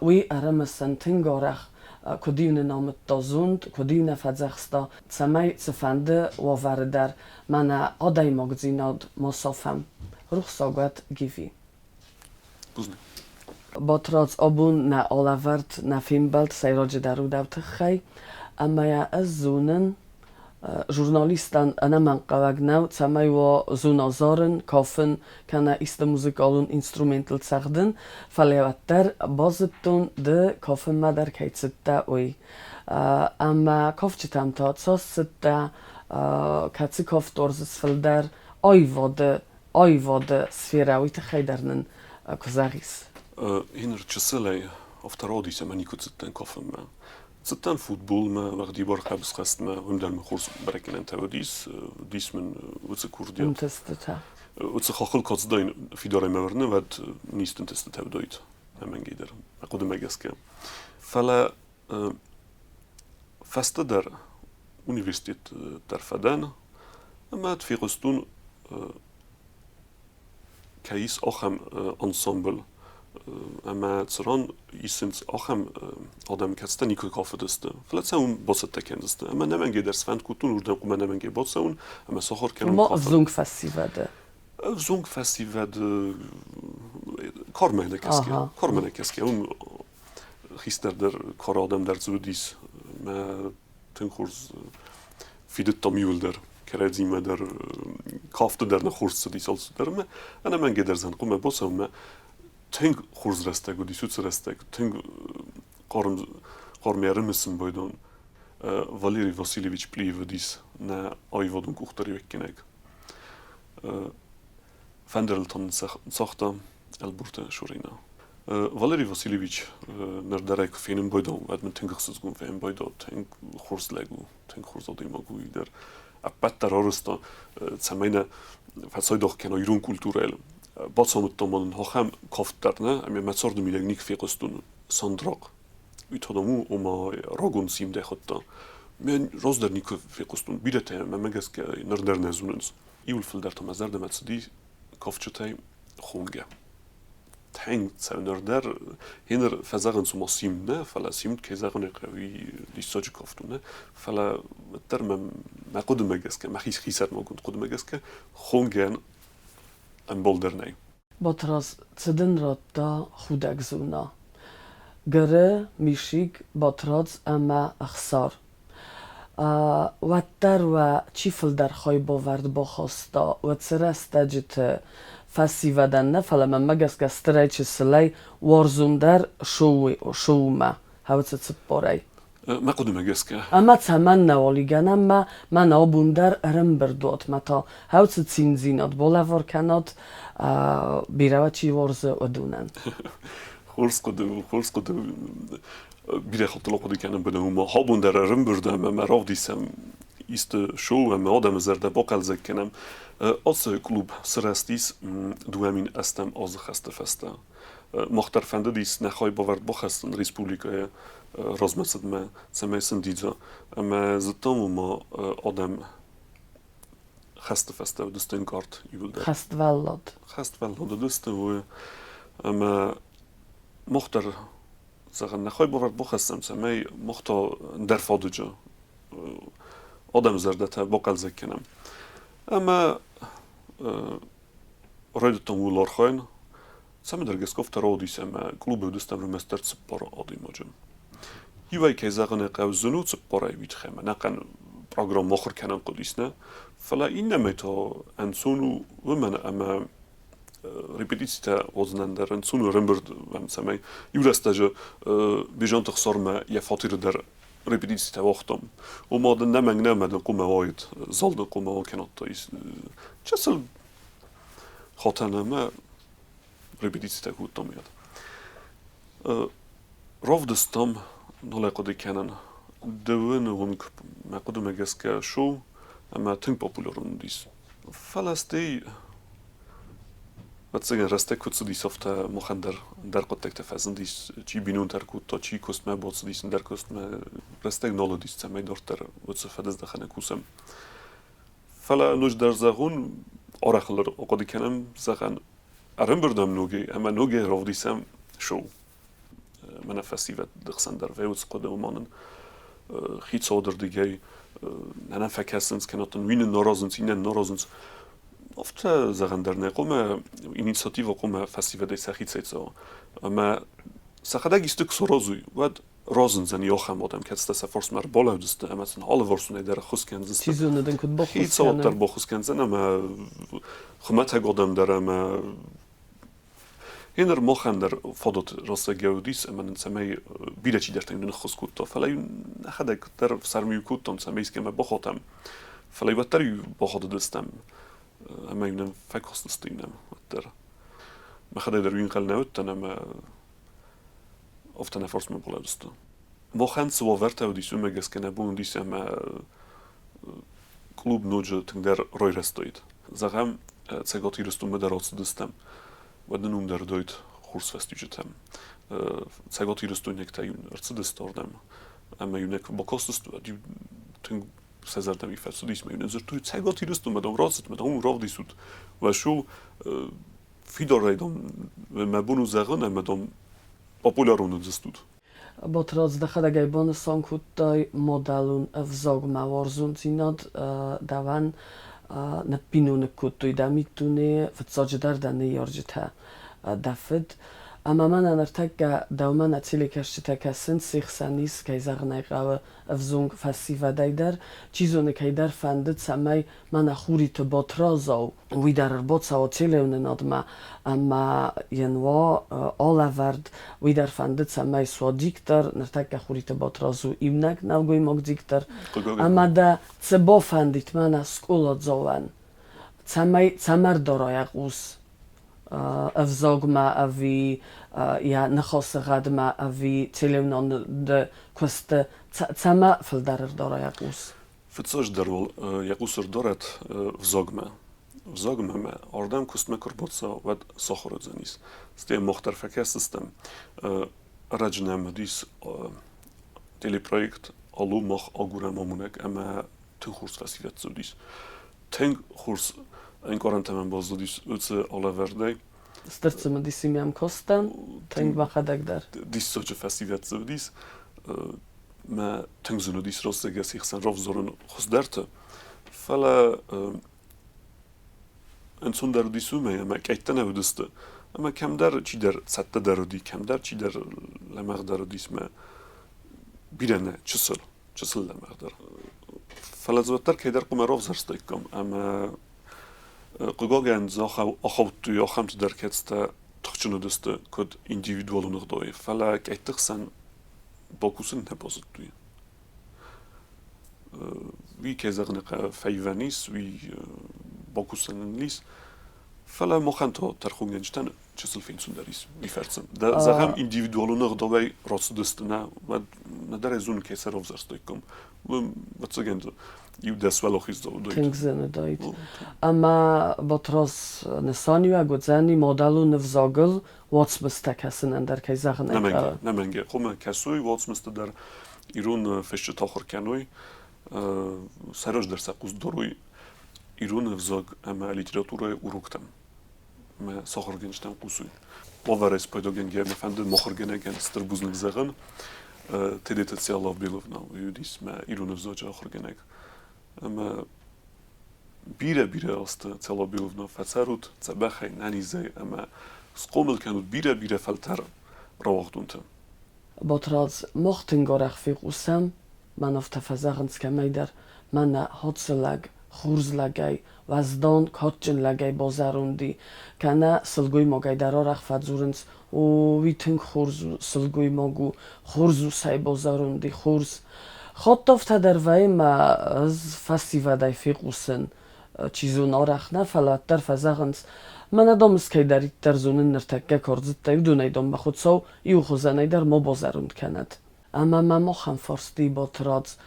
Уый ӕрымысын тынг арӕх, куыд-иу нын амыдта зонд, куыд-иу нӕ фӕдзӕхста, цӕмӕй цыфӕнды уавӕры дӕр мӕнӕ адӕймагдзинад ма сафӕм. Рухсаг уӕд Гиви. Бузныг. Батрадз, абон нӕ алӕвӕрд, нӕ фембӕлд сӕйраджыдӕр у дӕу тыххӕй, ӕмӕ йӕ ӕз зонын, Журналистӕн ӕнӕмӕнгхъӕуӕг нӕу, цӕмӕй уа зона зарын, кафын кӕнӕ исты музыкалон инструментыл цӕгъдын, фӕлӕ уӕддӕр базыдтон, ды кафынмӕ дӕр кӕй цыдтӕ, уый. Ӕмӕ кафджытӕм та цас цыдтӕ, кӕцы кафт уарзыс фылдӕр, аивады, аивады сферӕ, уый тыххӕй дӕр нын куы зӕгъис. Еныр чысылӕй афтӕ рауадис, ӕмӕ никуы цыдтӕн кафынмӕ. Цыдтӕн футболмӕ, уӕгъдибар хъӕбысхӕстмӕ, уым дӕр мын хорз бӕрӕггӕнӕнтӕ уыдис, уыдис мын уыцы курдиат. Ӕнтыстытӕ. Уыцы хахыл куы ацыдаин фидарӕй мӕ уырны, уӕд ницы ӕнтыстытӕ уыдаид ӕнӕмӕнгӕй дӕр, мӕ хъуыдымӕ гӕсгӕ. Фӕлӕ фӕстӕдӕр университет дӕр фӕдӕн ӕмӕ фехъуыстон, кӕй ис ахӕм ансамбль. Ӕмӕ цыран исынц ахӕм адӕм, кӕцытӕ никуы кафыдысты, фӕлӕ сӕ уым бацӕттӕ кӕндзысты. Ӕмӕ нӕмӕнгӕй дӕр сфӕнд кодтон уырдӕм хъуамӕ нӕмӕнгӕй бацӕуын ӕмӕ сахуыр кӕнын Ма ӕвзонг фӕсивӕды? Ӕвзонг фӕсивӕд кармӕ нӕ кӕсгӕ, кармӕ нӕ кӕсгӕ. Уым хистӕр дӕр кары адӕм дӕр дзы уыдис. Мӕ тынг хорз фидыдтам иуылдӕр кӕрӕдзимӕ дӕр, кафты дӕр нӕ хорз цыдис алцыдӕр ӕмӕ ӕнӕмӕнгӕй дӕр зӕн хъуамӕ бацӕуӕм. Тынг хорз рӕстӕг уыдис уыцы рӕстӕг, тынг хъарм, хъармӕй ӕрымысын байдон. Валерий Васильевич Плиев уыдис нӕ аивадон къухдариуӕггӕнӕг. Фӕндырыл та нын цагъта Ӕлборты Шурина. Валерий Васильевич ныр дӕр ӕй куы фенын байдон, уӕд мын тынг ӕхсызгон фенын байдон, тынг хорз лӕг у, тынг хорз адӕймаг у уый дӕр. Ӕппӕт дӕр арӕзта, цӕмӕй нӕ фӕцайдагъ кӕна ирон культурӕйыл. Бацамыдта ма нын ахӕм кафт дӕр нӕ, ӕмӕ мӕ царды мидӕг никуы фехъуыстон Сандрахъ. Уый та дам у, ома рагон симдӕ хуыдта. Мӕн раздӕр никуы фехъуыстон, бирӕтӕ мӕмӕ гӕсгӕ ныр дӕр нӕ зонынц. Иуыл фылдӕр та мӕ зӕрдӕмӕ цыди кафджытӕй хонгӕ. Тынг цӕуы дӕр гьеныр фӕзӕгъынц, ома симд нӕ, фӕлӕ симд, кӕй зӕгъын ӕй хъӕуы, диссаджы кафт у, нӕ, фӕлӕ уӕддӕр мӕ мӕ хъуыдымӕ гӕсгӕ, мӕхи хисӕрмагонд хъуыдымӕ гӕсгӕ, хонгӕн ӕмбал дӕр нӕй. Батрадз, цы дын радта худӕг Зуна? Гыры, Мишик, Батрадз ӕмӕ Ӕхсар. Уӕддӕр уӕ чи фылдӕр хайбавӕрд бахаста, уыцы рӕстӕджыты фӕсивӕдӕн нӕ, фӕлӕ мӕнмӕ гӕсгӕ стырӕй-чысылӕй уарзондӕр шоумӕ, хӕуыцы цыппорӕй. Мӕ хъуыдымӕ гӕсгӕ. Ӕмӕ цӕмӕннӕ уал мӕ мӕн абон дӕр ӕрӕмбырд уат, мӕ та хӕуыцы циндзинад балӕвар кӕнат, бирӕ уӕ чи уарзы, уыдонӕн. Хорз хъуыды у, хорз хъуыды у. Бирӕ хаттыл ахъуыды кӕнын бынӕн уымӕ. Абон дӕр ӕрӕмбырд ӕмӕ мӕ равдисӕм исты шоу ӕмӕ адӕмы зӕрдӕ бахъӕлдзӕг кӕнӕм. Ацы клуб сырӕзтис 2008 азы хӕсты фӕстӕ. Мах дӕр фӕндыдис нӕ хайбавӕрд бахӕссын республикӕйы размӕцыдмӕ, цӕмӕй сындидза. Ӕмӕ зыдтам уымӕ адӕм хӕсты фӕстӕ уыдысты ӕнкъард иууылдӕр. Хӕствӕллад. Хӕствӕллад уыдысты, уый. Ӕмӕ мах дӕр зӕгъӕн, нӕ хайбавӕрд бахӕссӕм, цӕмӕй мах та ӕндӕр фадыджы адӕмы зӕрдӕтӕ бахъӕлдзӕг кӕнӕм. Ӕмӕ райдыдтам ууыл архайын. Цӕмӕдӕр гӕсгӕ афтӕ рауадис ӕмӕ клубы уыдыстӕм ӕрмӕстдӕр цыппар адӕймаджы. Иуӕй, кӕй зӕгъын ӕй хъӕуы, зын у цыппарӕй уый тыххӕй ӕмӕ ӕнӕхъӕн программӕ ахуыр кӕнын хъуыдис, нӕ? Фӕлӕ иннӕмӕй та ӕнцон у уымӕн, ӕмӕ репетицитӕ уадзынӕн дӕр ӕнцон у ӕрӕмбырд уӕм, цӕмӕй иу рӕстӕджы Бежанты Хсармӕ йӕ фатеры дӕр репетицитӕ уагътам. Ома дын нӕмӕнг нӕ ӕмӕ дын хъуамӕ уаид, зал дын хъуамӕ акӕнадтай. Чысыл хатӕн ӕмӕ репетицитӕ кодтам уӕд. Равдыстам, нал ӕй хъуыды кӕнын, дыууын онг мӕ хъуыдымӕ гӕсгӕ шоу ӕмӕ тынг популярон уыдис. Фӕлӕ стӕй ӕвӕццӕгӕн рӕстӕг куыд цыдис, афтӕ махӕн дӕр ӕндӕр хъуыддӕгтӕ фӕзындис. Чи бинонтӕ ӕркодта, чи куыстмӕ бацыдис, ӕндӕр куыстмӕ. Рӕстӕг нал уыдис, цӕмӕй дарддӕр уыцы фӕдыздӕхӕны кусӕм. Фӕлӕ ноджыдӕр зӕгъон, арӕх ыл ахъуыды кӕнӕм, зӕгъӕн, ӕрӕмбырдӕм ногӕй ӕмӕ ногӕй равдисӕм шоу. Мӕнӕ фӕсивӕды хсӕн дӕр вӕййы уыцы хъуыды, ома нын хицауады рдыгӕй нӕ фӕкӕсынц, кӕнӕ дын уый нын аразынц, иннӕ нын аразынц. Афтӕ зӕгъӕн дӕр нӕ хъуамӕ инициативӕ хъуамӕ фӕсивӕдӕй сӕхицӕй цӕуа. Ӕмӕ сӕхӕдӕг исты куы саразой, уӕд разындзӕни ахӕм адӕм, кӕцытӕ сӕ фарсмӕ ӕрбалӕудзысты ӕмӕ сын алыварсонӕй дӕр ӕххуыс кӕндзысты. Чи зоны дын куыд баххуыс Хицауад дӕр баххуыс кӕндзӕн ӕмӕ хуымӕтӕг адӕм дӕр ӕмӕ Гъеныр махӕн дӕр фадат рӕстӕг уыдис ӕмӕ нын цӕмӕй бирӕ чидӕртӕ ныххуыс кодта, фӕлӕ-иу нӕхӕдӕг дӕр ӕфсӕрмы кодтам, цӕмӕй искӕмӕ бахатӕм. Фӕлӕ уӕддӕр-иу бахатыдыстӕм ӕмӕ-иу нӕм фӕкастысты нӕм уӕддӕр. Мӕхӕдӕг дӕр уый ӕнхъӕл нӕ уыдтӕн ӕмӕ афтӕ нӕ фарсмӕ балӕудзысты. Махӕн цы уавӕртӕ уыдис, уымӕ гӕсгӕ нӕ бон уыдис ӕмӕ клуб ноджы тынгдӕр райрӕзтаид. Зӕгъӕм, Цӕгат Ирыстонмӕ дӕр ацыдыстӕм, уӕд нын уым дӕр уыдаид хорз фӕстиуджытӕ. Цӕгат Ирыстойнӕгтӕ-иу ӕрцыдысты ардӕм ӕмӕ-иу нӕ куы бакастысты, уӕд-иу тынг сӕ зӕрдӕмӕ фӕцыдис ӕмӕ-иу нын дзырдтой, Цӕгат Ирыстонмӕ, дам, рацыд, мӕ, дам, уым равдисут уӕ шоу. Фидарӕй, дам, мӕ бон у зӕгъын, ӕмӕ, дам, популярон уыдзыстут. Батрадз, дӕхӕдӕг ӕй банысан кодтай, мадӕлон ӕвзагмӕ уарзондзинад дӕуӕн ныббиноныг кодтой дӕ миддунейы, фыццаджыдӕр дӕ ныййарджытӕ, дӕ фыд. Ӕмӕ мӕнӕ ныртӕккӕ дӕумӕ нӕ телекӕсджытӕ кӕсынц, се хсӕн ис, кӕй зӕгъын ӕй хъӕуы, ӕвзонг фӕсивӕдӕй дӕр. Чи зоны, кӕйдӕр фӕнды, цӕмӕй мӕнӕ Хуриты Батрадзау уый дӕр ӕрбацӕуа телеуынынадмӕ ӕмӕ йын уа алӕвӕрд, уый дӕр фӕнды, цӕмӕй суа диктор, ныртӕккӕ Хуриты Батрадз у иунӕг нӕлгоймаг диктор, ӕмӕ дӕ цы бафӕндид мӕнӕ скъоладзауӕн, цӕмӕй цӕмӕ рдара йӕ хъус ӕвзагмӕ ӕви йӕ ныхасы гъӕдмӕ ӕви телеуынынады куысты, цӕмӕ фылдӕр ӕрдара йӕ хъус? Фыццаджыдӕр уал йӕ хъус ӕрдарӕд взагмӕ. Взагмӕ мӕ ардӕм куыстмӕ куы рбацӕуа, уӕд сахуыр уыдзӕнис. Стӕй мах дӕр фӕкӕсдзыстӕм. Ӕрӕджы нӕм уыдис телепроект «Алло, мах агурӕм амонӕг» ӕмӕ тынг хорз фӕсивӕд дзы уыдис. Тынг хорз ӕнкъарӕнтӕ мӕм баззадис уыцы алӕвӕрдӕй. Стыр цымыдисимӕ йӕм кастӕн, тынг мӕхӕдӕг дӕр. Диссаджы фӕсивӕд дзы уыдис. Мӕ тынг зын уыдис рӕстӕгӕй хсӕн равзарын хуыздӕрты. Фӕлӕ ӕнцондӕр уыдис уымӕй, ӕмӕ къӕйттӕ нӕ уыдысты. Ӕмӕ кӕмдӕр чидӕр цӕттӕдӕр уыди, кӕмдӕр чидӕр лӕмӕгъдӕр уыдис мӕ бирӕ нӕ, чысыл, чысыл лӕмӕгъдӕр. Фӕлӕ дзы уӕддӕр кӕйдӕр хъуымӕ равзӕрстаиккам ӕмӕ хъыгагӕн дзы ахаудтой ахӕмты дӕр, кӕцытӕ тыхджын уыдысты, куыд индивидуалон ӕгъдауӕй, фӕлӕ къӕйтты хсӕн бакусын нӕ базыдтой. Уый, кӕй зӕгъын хъӕуы, фӕивӕн ис, уый бакусӕн ын ис. Фӕлӕ махӕн та тӕрхонгӕнджытӕн чысыл фенцондӕр ис уый фӕрцы. Зӕгъӕм, индивидуалон ӕгъдауӕй рацыдысты нӕ, уӕд нӕдӕр ӕй зонын, кӕй сӕ равзӕрстаиккам. Ӕвӕццӕгӕн дзы иу дӕс уӕлахиздзау уыдаид. Тынг зын уыдаид. Ӕмӕ Батрадз нысаниуӕг уыдзӕни мадӕлон ӕвзагыл уацмыстӕ кӕсынӕн дӕр, кӕй зӕгъын ӕй хъӕуы. Нӕмӕнгӕ. Хъуамӕ кӕсой уацмысты дӕр, ирон фысджыты ахуыр кӕной, сӕ раздӕр сӕ хъус дарой ирон ӕвзаг ӕмӕ литературӕйы уроктӕм. Мӕ сахуыргӕнджытӕм хъусой. Уавӕрӕй спайдагӕнгӕ мӕ фӕнды махуыргӕнӕгӕн стыр бузныг зӕгъын. Тедеты Циалав Беловна уыдис мӕ ирон ӕвзаджы ахуыргӕнӕг. Ӕмӕ бирӕ-бирӕ азты Циалав Беловна фӕцӕрут дзӕбӕхӕй, нӕнизӕй ӕмӕ схъомыл кӕнут бирӕ-бирӕ фӕлтӕр рауагъдонты. Батрадз, мах тынг арӕх фехъусӕм, мӕн афтӕ фӕзӕгъынц кӕмӕйдӕр, мӕнӕ хӕцы лӕг, хорз лӕгӕй, уӕздан, кадджын лӕгӕй базӕронди, кӕнӕ сылгоймагӕй дӕр арӕх фӕдзурынц, о, уый тынг хорз у, сылгоймаг у, хорз усӕй базӕронди, хорз. Хатт афтӕ дӕр вӕййы мӕ ӕз фӕсивӕдӕй фехъусын, чи зоны, арӕх нӕ, фӕлӕ уӕддӕр фӕзӕгъынц, мӕнӕ дам ӕз кӕйдӕриддӕр зонын ныртӕккӕ кардзыдтӕй, уыдонӕй дам мӕ Хуыцау иу хуызӕнӕй дӕр ма базӕронд кӕнӕд. Ӕмӕ мӕм ахӕм фарсти, Батрадз,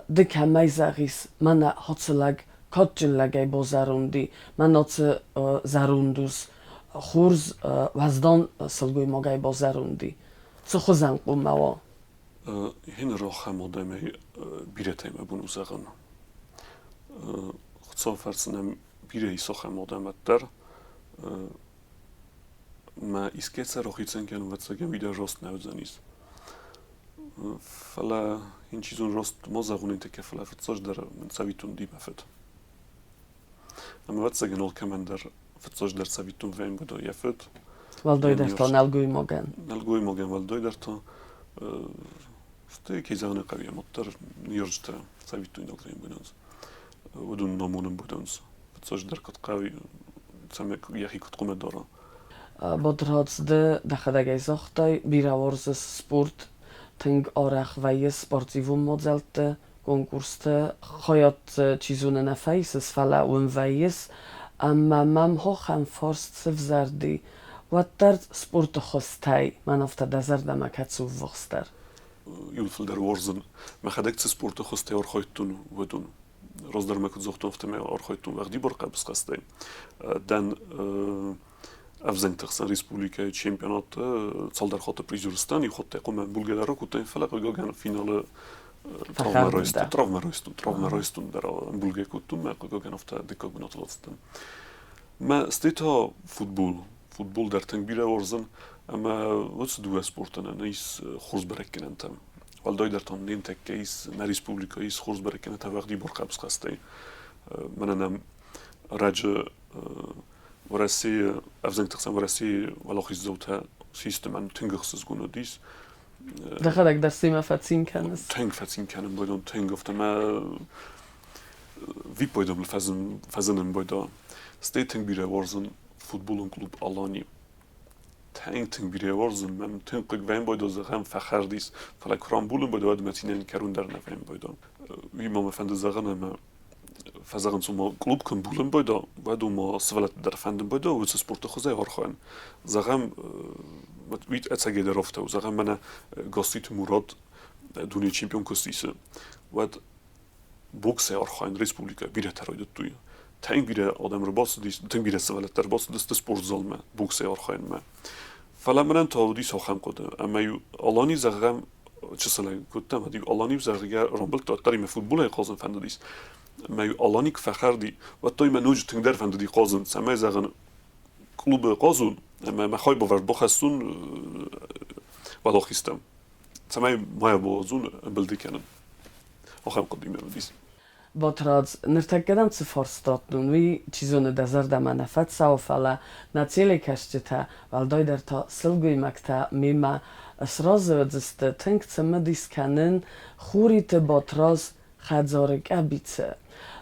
ды кӕмӕй зӕгъис, мӕнӕ ацы лӕг кадджын лӕгӕй базӕронди, мӕн ацы зӕронд ус хорз уӕздан сылгоймагӕй базӕронди. Цы хуызӕн хъуамӕ уа? Гьеныр ахӕм адӕмӕй бирӕтӕй мӕ бон у зӕгъын. Хуыцауы фӕрцы нӕм бирӕ ис ахӕм адӕмӕт дӕр. Мӕ искӕцы рахицӕн кӕнын, ӕвӕццӕгӕн, уый дӕр раст нӕ уыдзӕнис. Фӕлӕ йын чи зоны раст ма зӕгъон тӕккӕ, фӕлӕ фыццаджыдӕр мын цӕвиттон уыди мӕ фыд. Ӕмӕ ӕвӕццӕгӕн алкӕмӕн дӕр фыццаджыдӕр цӕвиттон вӕййы йӕ фыд. Уӕлдайдӕр та нӕлгоймагӕн. Нӕлгоймагӕн уӕлдайдӕр та стӕй кӕй зӕгъын ӕй хъӕуы, уӕддӕр ныййарджытӕ цӕвиттойнаг вӕййынц. Уыдон намонын будынц. Фыццаджыдӕр куыд хъӕуы, цӕмӕй йӕхи куыд хъуамӕ дара. Батрадз, ды дӕхӕдӕг ӕй загътай, бирӕ уарзыс спорт, тынг арӕх вӕййыс спортивон мадзӕлтты, конкурсты, хайад чи зоны нӕ фӕисыс, фӕлӕ уым вӕййыс. Ӕмӕ мӕм ахӕм фарст сывзӕрди, уӕддӕр спорты хуызтӕй мӕн афтӕ дӕ зӕрдӕмӕ кӕцы у ввахсдӕр? Иуыл фылдӕр уарзын, мӕхӕдӕг цы спорты хуызтӕй архайдтон, уыдон. Раздӕр мӕ куыд загътон, афтӕмӕй архайдтон уӕгъдибар хъӕбысхӕстӕй. Дӕн ӕвзӕнгты хсӕн республикӕйы чемпионаты цалдӕр хатты призер сдӕн, иу хатт хъуамӕ булгӕ дӕр ракодтаин, фӕлӕ хъыгагӕн финалы травмӕ райстон, травмӕ райстон, травмӕ райстон дӕр булгӕ кодтон, мӕ хъыгагӕн афтӕ дыккаг бынатыл ацыдтӕн. Мӕ стӕй та футбол. Футбол дӕр тынг бирӕ уарзын ӕмӕ уыцы дыууӕ спортӕн ис хорз бӕрӕггӕнӕнтӕ. Уӕлдайдӕр та не нтӕккӕ ис, нӕ республикӕйы ис хорз бӕрӕггӕнӕнтӕ уӕгъдибар хъӕбысхӕстӕй. Мӕнӕ нӕм раджы Уӕрӕсейы ӕвзӕнгты хсӕн Уӕрӕсейы уӕлахиздзаутӕ систы мӕн тынг ӕхсызгон уыдис. Дӕхӕдӕг дӕр семӕ фӕцин кӕныс? Тынг фӕцин кӕнын байдон, тынг афтӕ мӕ виппайдон фӕзынын байда. Стӕй тынг бирӕ уарзын футболон клуб Алани. Тынг тынг бирӕ уарзын, мӕм тынг хъыг вӕййын байдо, зӕгъӕм, фӕхӕрд ис, фӕлӕ куы рамбулын байдо, уӕд мӕ цинӕн кӕрон дӕр нӕ вӕййын байдо. Уый ма мӕ фӕнды зӕгъын ӕмӕ фӕзӕгъынц, ома клуб куы мбулын байдо, уӕд ома сывӕллӕтты дӕр фӕндын байдо уыцы спорты хуызӕй архайын. Зӕгъӕм, уый ӕцӕгӕйдӕр афтӕ у. Зӕгъӕм, мӕнӕ Гасситы Мурат дунейы чемпион куы ссисы, уӕд боксӕй архайын республикӕйы бирӕтӕ райдыдтой. Тынг бирӕ адӕм ӕрбацыдис, тынг бирӕ сывӕллӕттӕ ӕрбацыдысты спортзалмӕ боксӕй архайынмӕ. Фӕлӕ мӕнӕн та уыдис ахӕм хъуыды, ӕмӕ-иу Алани, зӕгъӕм, чысылӕй кодтам, ӕмӕ-иу Алани, зӕгъгӕ, рамбылдта, уӕддӕр имӕ футболӕй хъазын фӕндыдис. Ӕмӕ-иу Алани куы фӕхӕрди, уӕд та имӕ ноджы тынгдӕр фӕндыди хъазын, цӕмӕй, зӕгъын, клубы хъазон ӕмӕ мӕ хайбавӕрд бахӕссон уӕлахизтӕм, цӕмӕй ма йӕ бауадзон ӕмбылды кӕнын. Ахӕм хъуыдыимӕ уыдис. Батрадз, ныртӕккӕ дӕм цы фарст раттон, уый, чи зоны, дӕ зӕрдӕмӕ нӕ фӕцӕуы, фӕлӕ нӕ телекӕсджытӕ, уӕлдайдӕр та сылгоймӕгтӕ мемӕ сразы уыдзысты, тынг цымыдис кӕнын Хуриты Батрадз хӕдзары къӕбицы.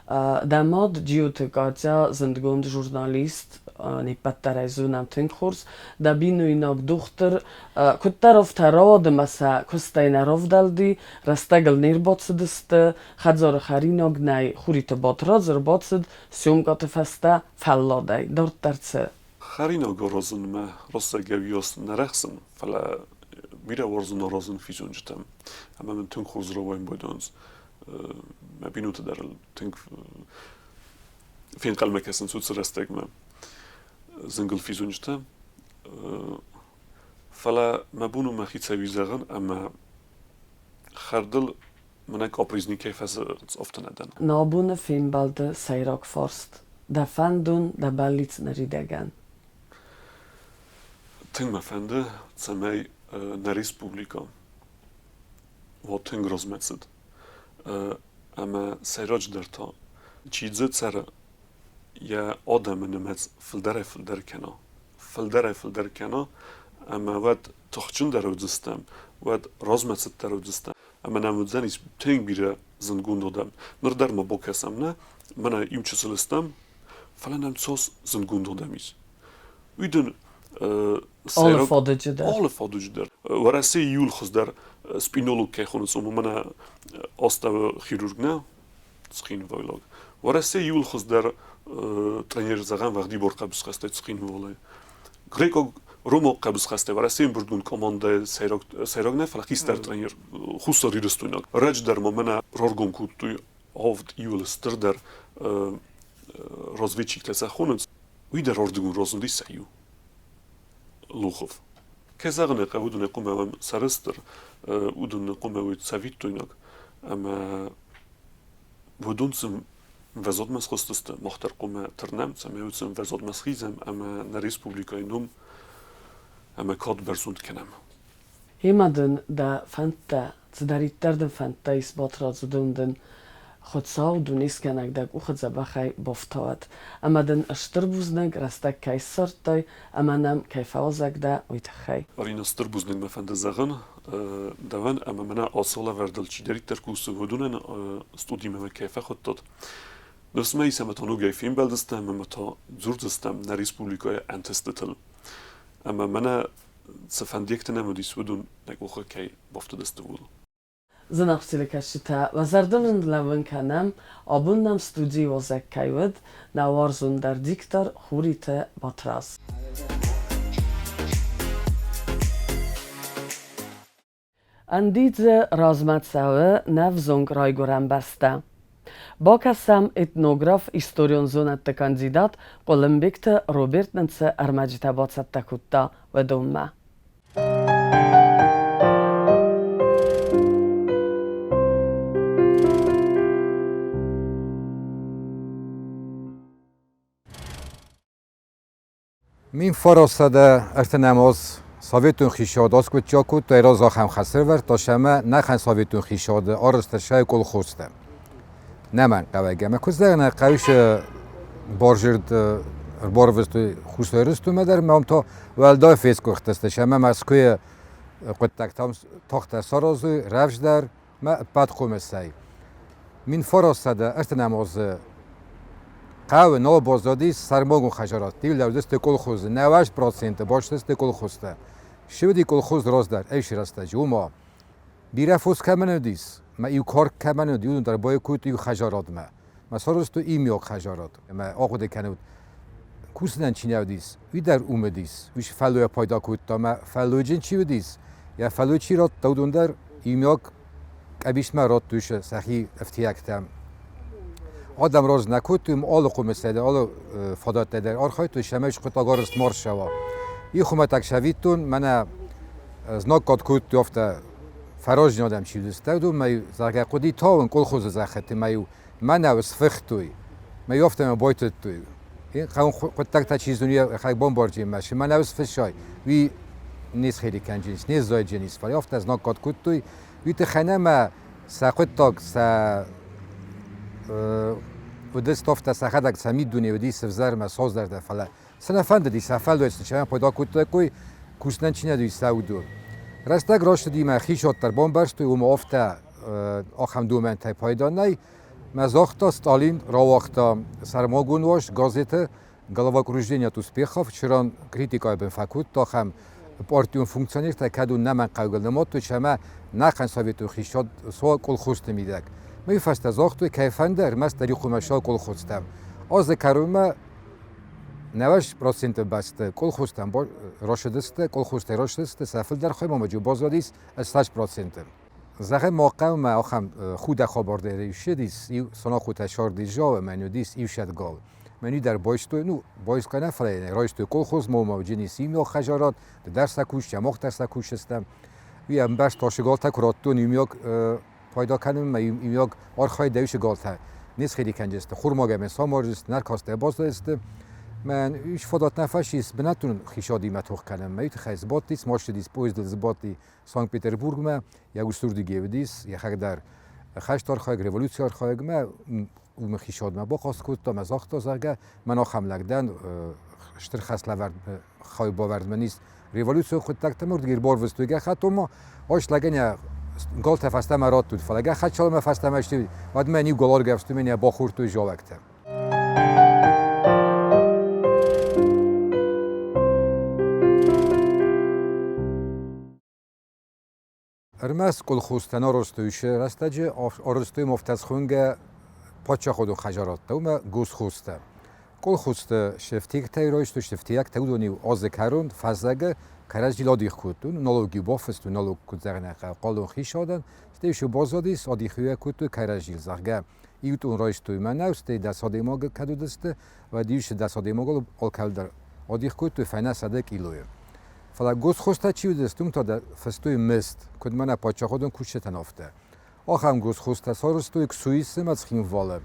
Дӕ мад Джиоты Катя, зындгонд журналист, не ппӕт дӕр ӕй зонӕм тынг хорз, дӕ бинойнаг дохтыр, куыддӕр афтӕ рауад ӕмӕ сӕ куыстӕй нӕ равдӕлди, рӕстӕгыл не рбацыдысты, хӕдзары хӕринаг нӕй, Хуриты Батрадз ӕрбацыд съемкӕты фӕстӕ фӕлладӕй. Дарддӕр цы? Хӕринаг аразынмӕ рӕстӕгӕй нӕ рӕхсын, фӕлӕ бирӕ уарзын аразын физонджытӕм. Ӕмӕ мын тынг хорз рауайын байдайынц. Мӕ бинонтӕ дӕр тынг фенхъӕлмӕ кӕсынц уыцы рӕстӕгмӕ зынгыл физонджытӕ. Фӕлӕ мӕ бон у мӕхицӕй зӕгъын, ӕмӕ хӕрдыл мӕнӕ капризникӕй фӕзӕгъынц, афтӕ нӕ дӕн. Нӕ абоны фембӕлды сӕйраг фарст дӕ фӕндон, дӕ бӕллиц ныридӕгӕн. Тынг мӕ фӕнды, цӕмӕй нӕ республикӕ уа тынг размӕцыд. Ӕмӕ сӕйраджыдӕр та, чи дзы цӕры, йӕ адӕмы нымӕц фылдӕрӕй-фылдӕр кӕна. Фылдӕрӕй-фылдӕр кӕна, ӕмӕ уӕд тыхджындӕр уыдзыстӕм, уӕд размӕцыддӕр уыдзыстӕм. Ӕмӕ нӕм уыдзӕнис тынг бирӕ зындгонд адӕм. Ныр дӕр ма бакӕсӕм нӕ, мӕнӕ иу чысыл стӕм, фӕлӕ нӕм цас зындгонд адӕм ис. Уый дын алы фадыджы дӕр. Алы фадыджы дӕр. Уӕрӕсейы иууыл хуыздӕр спинолог кӕй хонынц, уымӕ мӕнӕ астӕуы хирург нӕ, цхинвайлаг. Уӕрӕсейы иууыл хуыздӕр тренер, зӕгъӕм, уӕгъдибар хъӕбысхӕстӕй Цхинвалӕй. Грекъаг ромаг хъӕбысхӕстӕй Уӕрӕсейы ӕмбырдгонд командӕйы сӕйраг, сӕйраг нӕ, фӕлӕ хистӕр тренер хуссарирыстойнаг. Раджы дӕр ма мӕнӕ раргом кодтой авд иууыл стырдӕр разведчиктӕ сӕ хонынц. Уый дӕр ардыгон разынди сӕ иу. Лухов. Кӕй зӕгъын ӕй хъӕуы, уыдонӕй хъуамӕ уӕм сӕрыстыр, уыдон хъуамӕ уой цӕвиттойнаг ӕмӕ уыдон сын ӕмвӕзадмӕ схызтысты, мах дӕр хъуамӕ тырнӕм, цӕмӕй уыцы ӕмвӕзадмӕ схизӕм ӕмӕ нӕ республикӕйы ном ӕмӕ кад бӕрзонд кӕнӕм. Гъемӕ дын дӕ фӕндтӕ, цыдӕриддӕр дын фӕндтӕ ис, Батрадз, уыдон дын Хуыцау, Дунескӕнӕг дӕ къухы дзӕбӕхӕй бафтауӕд. Ӕмӕ дын стыр бузныг, рӕстӕг кӕй ссардтай ӕмӕ нӕм кӕй фӕуазӕг дӕ, уый тыххӕй. Арина, стыр бузныг мӕ фӕнды зӕгъын дӕуӕн ӕмӕ мӕнӕ ацы лӕвӕрдыл чидӕриддӕр кусы, уыдонӕн студимӕ мӕ кӕй фӕхуыдтат. Ныфс мӕ ис, ӕмӕ та ногӕй фембӕлдыстӕм ӕмӕ та дзурдзыстӕм нӕ республикӕйы ӕнтыстытыл. Ӕмӕ мӕнӕ цы фӕндиӕгтӕ нӕм уыдис, уыдон нӕ къухы кӕй бафтыдысты, ууыл. Зынаргъ телекӕсджытӕ, уӕ зӕрдыл ын лӕууын кӕнӕм, абон нӕм студийы уазӕг кӕй уыд, нӕ уарзондӕр диктор Хуриты Батрадз. Ӕндидзы размӕ цӕуы нӕ взонг райгуырӕн бӕстӕ. Бакӕсӕм этнограф, историон зонӕдты кандидат Хъуылымбегты Роберт нын цы ӕрмӕджытӕ бацӕттӕ кодта, уыдонмӕ. 1930 аз Советон хицауад аскъуыддзаг кодта раз ахӕм хӕсӕвӕрд, ӕмӕ нӕхъӕн Советон хицауады арӕзт ӕрцӕуы колхозтӕ. Нӕмӕнгхъӕуӕг ӕмӕ куыд зӕгъын ӕй хъӕуы, бардзырд ӕрбарвыстой Хуссар Ирыстонмӕ дӕр ӕмӕ ам та уӕлдай фесгуыхтысты ӕмӕ Мӕскуыйы хъуыддӕгтӕм тохтӕ саразой рӕвдздӕр ӕмӕ ӕппӕт хъомысӕй. 1930 азы хъӕуы нал баззадис сӕрмагонд хӕдзарадты, лӕудзысты колхозы, 90% бастысты колхозтӕ. Ссыди колхоз раздӕр, ӕй рӕстӕджы, уымӕ. Бирӕ фос кӕмӕн уыдис, мӕ иу карк кӕмӕн уыд, уыдон дӕр баиккой иу хӕдзарадмӕ. Мӕ сарӕзтой имиаг хӕдзарад. Ӕмӕ ахъуыды кӕнут, кусынӕн чи нӕ уыдис, уый дӕр уым уыдис. Уый фӕллойӕ пайда кодта ӕмӕ фӕллойджын чи уыдис, йӕ фӕллой чи радта, уыдон дӕр иумиаг къӕбисмӕ радтой сӕхи ӕфтиӕгтӕм. Адӕм раз нӕ кодтой, алы хъомысӕй дӕр, алы фадӕттӕй дӕр архайдтой, цӕмӕй хъуыддаг арӕзт ма рцӕуа. И хуымӕтӕг цӕвиттон, мӕнӕ знаггад кодтой афтӕ фӕразджын адӕм чи уыдысты, уыдонмӕ-иу, зӕгъгӕ, хъуыди тауын колхозы зӕххыты, мӕ-иу мӕнӕу сфыхтой, мӕ-иу афтӕмӕй байтыдтой. Хъӕуын хъуыддӕгтӕ чи зоны, йӕхӕдӕг бамбарджынмӕ, цы мӕнӕу сфыссай, уый не схъири кӕнджынис, не сзайджынис, фӕлӕ афтӕ знаггад кодтой, уый тыххӕй ӕмӕ сӕ хъуыддаг, сӕ уыдысты афтӕ сӕхӕдӕг сӕ миддуне уыди сывзӕр ӕмӕ созӕрдӕ, фӕлӕ цы нӕ фӕндыди, сӕ фӕллой сын чи пайда кодтаиккой, кусынӕн чи нӕ уыди, сӕ уыдон. Рӕстӕг рацыди мӕ хицӕуттӕ бамбӕрстой, уымӕ афтӕ ахӕм домӕнтӕй пайда нӕй. Мӕ загъта, Сталин рауагъта сӕрмагонд уаз газеты «Головокружение от успехов», чыран критикӕйы бын фӕкодта ахӕм партион функционертӕ, кӕд уын нӕмӕнгхъӕугӕ нымадтой, ӕмӕ нӕхъӕн советон хицауад суа колхозты мидӕг. Уый фӕстӕ загътой, кӕй фӕнды, ӕрмӕстдӕр иу хъуымӕ суа колхозтӕм. Азы кӕронмӕ 90% бӕсты колхозтӕм рацыдысты, колхозтӕй рацыдысты, сӕ фылдӕр хаймамаджы баззадис 80%. Зӕгъӕм, ма хъӕумӕ ахӕм худӕг хабар дӕр ссыдис, иу Санахъотӕ сӕрды зал ӕмӕ уыдис иу гал. Мӕн дӕр байстой, ну, байсгӕ нӕ, фӕлӕ райстой колхоз, ма уыдис иумиаг хӕдзарад, ды дӕр сӕ кусджытӕ, мах дӕр сӕ кусджытӕ. Уый ӕмбӕрст тасы галтӕ куы радтон иумиаг пайда кӕнынмӕ, иумиаг архайдӕй уыцы галтӕ не схъири кӕнджысты, хурмаг ӕмӕ самарджысты, нӕркастӕй баззадысты. Мӕн ис фадат нӕ фӕцис бынӕттон хицауадимӕ тох кӕнынмӕ, уый тыххӕй сбадтис, ма ссыдис поездыл сбадти Санкт-Петербургмӕ, йӕ устурдыгӕй уыдис, йӕхӕдӕг дӕр хӕст архайӕг, революцийы архайӕгмӕ, уымы хицауадмӕ бахъаст кодта ӕмӕ загъта, зӕгъгӕ, мӕн ахӕм лӕг дӕн, стыр хӕслӕвӕрд хайбавӕрд мын ис революцион хъуыддӕгтӕм, уырдыгӕй ӕрбарвыстой гӕххӕттонмӕ, ас лӕгӕн йӕ галтӕ фӕстӕмӕ радтут, фӕлӕ гӕххӕтт цалынмӕ фӕстӕмӕ сты, уӕдмӕ иу гал аргӕвстой ӕмӕ йӕ бахордтой жалӕгтӕ. Ӕрмӕст колхозтӕ нӕ арӕзтой сӕ рӕстӕджы, арӕзтой ма афтӕ схонгӕ паддзахадон хӕдзарадтӕ, уымӕ госхозтӕ. Колхозты се фтиӕгтӕй райстой, се фтиӕгтӕ уыдон-иу азы кӕрон, фӕззӕгы кӕрӕдзи адих кодтой, налог-иу бафыстой, налог куыд зӕгъын хъалон хицауадӕн, стӕй-иу баззадис, адих-иу кодтой кӕрӕдзийыл, зӕгъгӕ, иу тъон райстой мӕнӕу, стӕй 10 адӕймагы кӕд уыдысты, уӕд иу 10 адӕймагыл алкӕуыл дӕр адих кодтой фӕйнӕ 100 килойы. Фӕлӕ госхозтӕ чи уыдысты, уым та фыстой мызд, куыд мӕнӕ паддзахадон кусджытӕн, афтӕ. Ахӕм госхозтӕ сарӕзтой Ксуисы ӕмӕ Цхинвалы.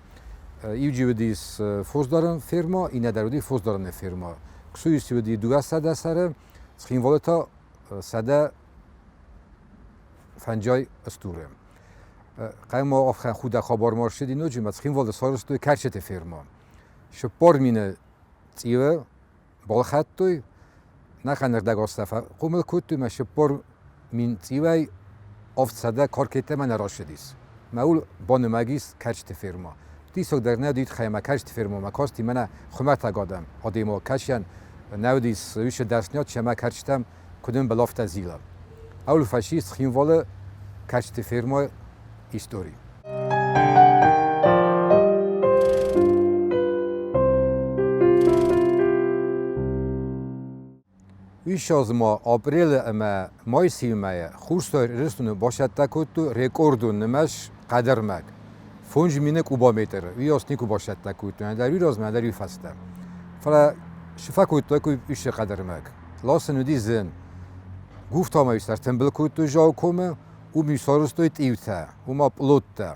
Иуджы уыдис фосдарӕн ферма, иннӕ дӕр уыди фосдарӕны ферма. Ксуисы уыди 200 сӕры, Цхинвалы та 150 стуры. Хъӕумӕ ӕфхӕн худӕг хабар ма ссыди ноджы, ӕмӕ Цхинвалы сарӕзтой кӕрчыты ферма. 40 000 цъиуы балхӕдтой, нӕхъӕн ӕрдӕг азтӕ фӕхъомыл кодтой ӕмӕ 40 000 цъиуӕй 700 каркетӕмӕ нӕ рацыдис. Мӕ ул банымӕг ис кӕрчыты ферма. Диссаг дӕр нӕ уыди тыххӕй ӕмӕ кӕрчыты фермамӕ касти мӕнӕ хуымӕтӕг адӕм, адӕймаг кӕсӕн нӕ уыдис уыцы дӕсныйад, ӕмӕ кӕрчытӕм куыд ӕмбӕлы, афтӕ зила. Аул фӕцис Цхинвалы кӕрчыты фермӕйы истори. Уый азы ма апрелы ӕмӕ майы мӕйы Хуссар Ирыстоны бацӕттӕ кодтой рекордон нымӕц хъӕдӕрмӕг. 5000 кубометры. Уый аз никуы бацӕттӕ кодтой, ӕндӕр уый размӕ, ӕндӕр уый фӕстӕ. Фӕлӕ цы фӕкодтой уыцы хъӕдӕрмӕг? Ласын уыди зын. Гуфтамӕ ӕртымбыл кодтой Заукомы, уым сарӕзтой тъиутӕ, уымӕ пълоттӕ.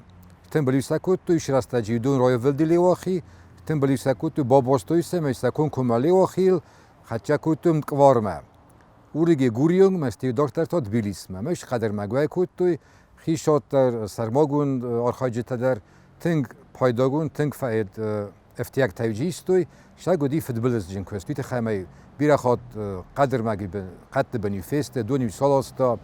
Тымбыл сӕ кодтой, срӕстӕджы дон райвылди Леуахи, тымбыл сӕ кодтой, бабастой сӕ, ӕмӕ сӕ комкоммӕ Леуахийыл. Хӕццӕ кодтой Мткъвармӕ. Уырыге Гурионмӕ, стӕй дарддӕр та Тбилисмӕ. Мӕ хъӕдӕрмӕг уӕй кодтой, хицауад сӕрмагонд архайджытӕ дӕр тынг пайдагонд, тынг фӕэд ӕфтиӕгтӕ истой, сӕг уыди фыдбылызджын куыст. Уый тыххӕй мӕ бирӕ хатт хъӕдырмӕги хъӕдты бын-иу фесты, дон-иу саласта,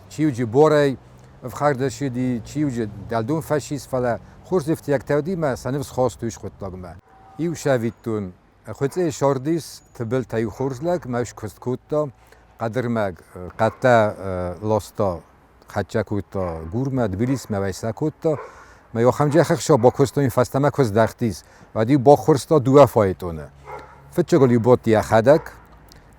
чи-иу борӕй ӕфхӕрд ӕрцыди, чи-иу дӕлдон фӕцис, фӕлӕ хорз ӕфтиӕгтӕ уыди мӕ сӕ ныфс хастой скъуыддагмӕ. Иу сӕвиттон Хуыцъе сордис Тыбылтӕй хорз лӕг мӕ скуыст кодта, хъӕдырмӕг хъӕдтӕ ласта, хӕццӕ кодта Гурмӕ, Тбилисмӕ вӕйсӕ кодта. Мӕ ахӕм джехӕхсӕв бакуыстон, фӕстӕмӕ куы здӕхтис, уӕд-иу баххуырста дыууӕ фаэтоны. Фыццагыл-иу бадти йӕхӕдӕг,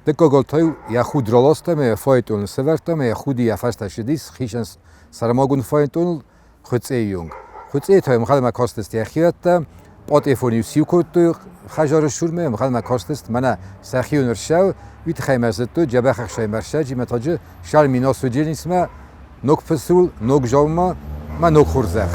дыккагыл та-иу йӕ худ раласта ӕмӕ йӕ фаэтоныл сӕвӕрдта ӕмӕ йӕ худы йӕ фӕстӕ ссыдис хицӕн сӕрмагонд фаэтоныл Хуыцъейы онг. Хуыцъейы та ӕнхъӕлмӕ кастысты йӕхиуӕттӕ, пъатъефон-иу сиу кодтой хӕдзары цурмӕ, ӕнхъӕлмӕ кастысты, мӕнӕ сӕхион ӕрцӕуы, уый тыххӕй мӕ зыдтой, дзӕбӕх ӕхсӕймӕрсӕджы мӕ таджы шар минас уыдженисмӕ, ног пысул, ног дзаума мӕ ног хорзӕх.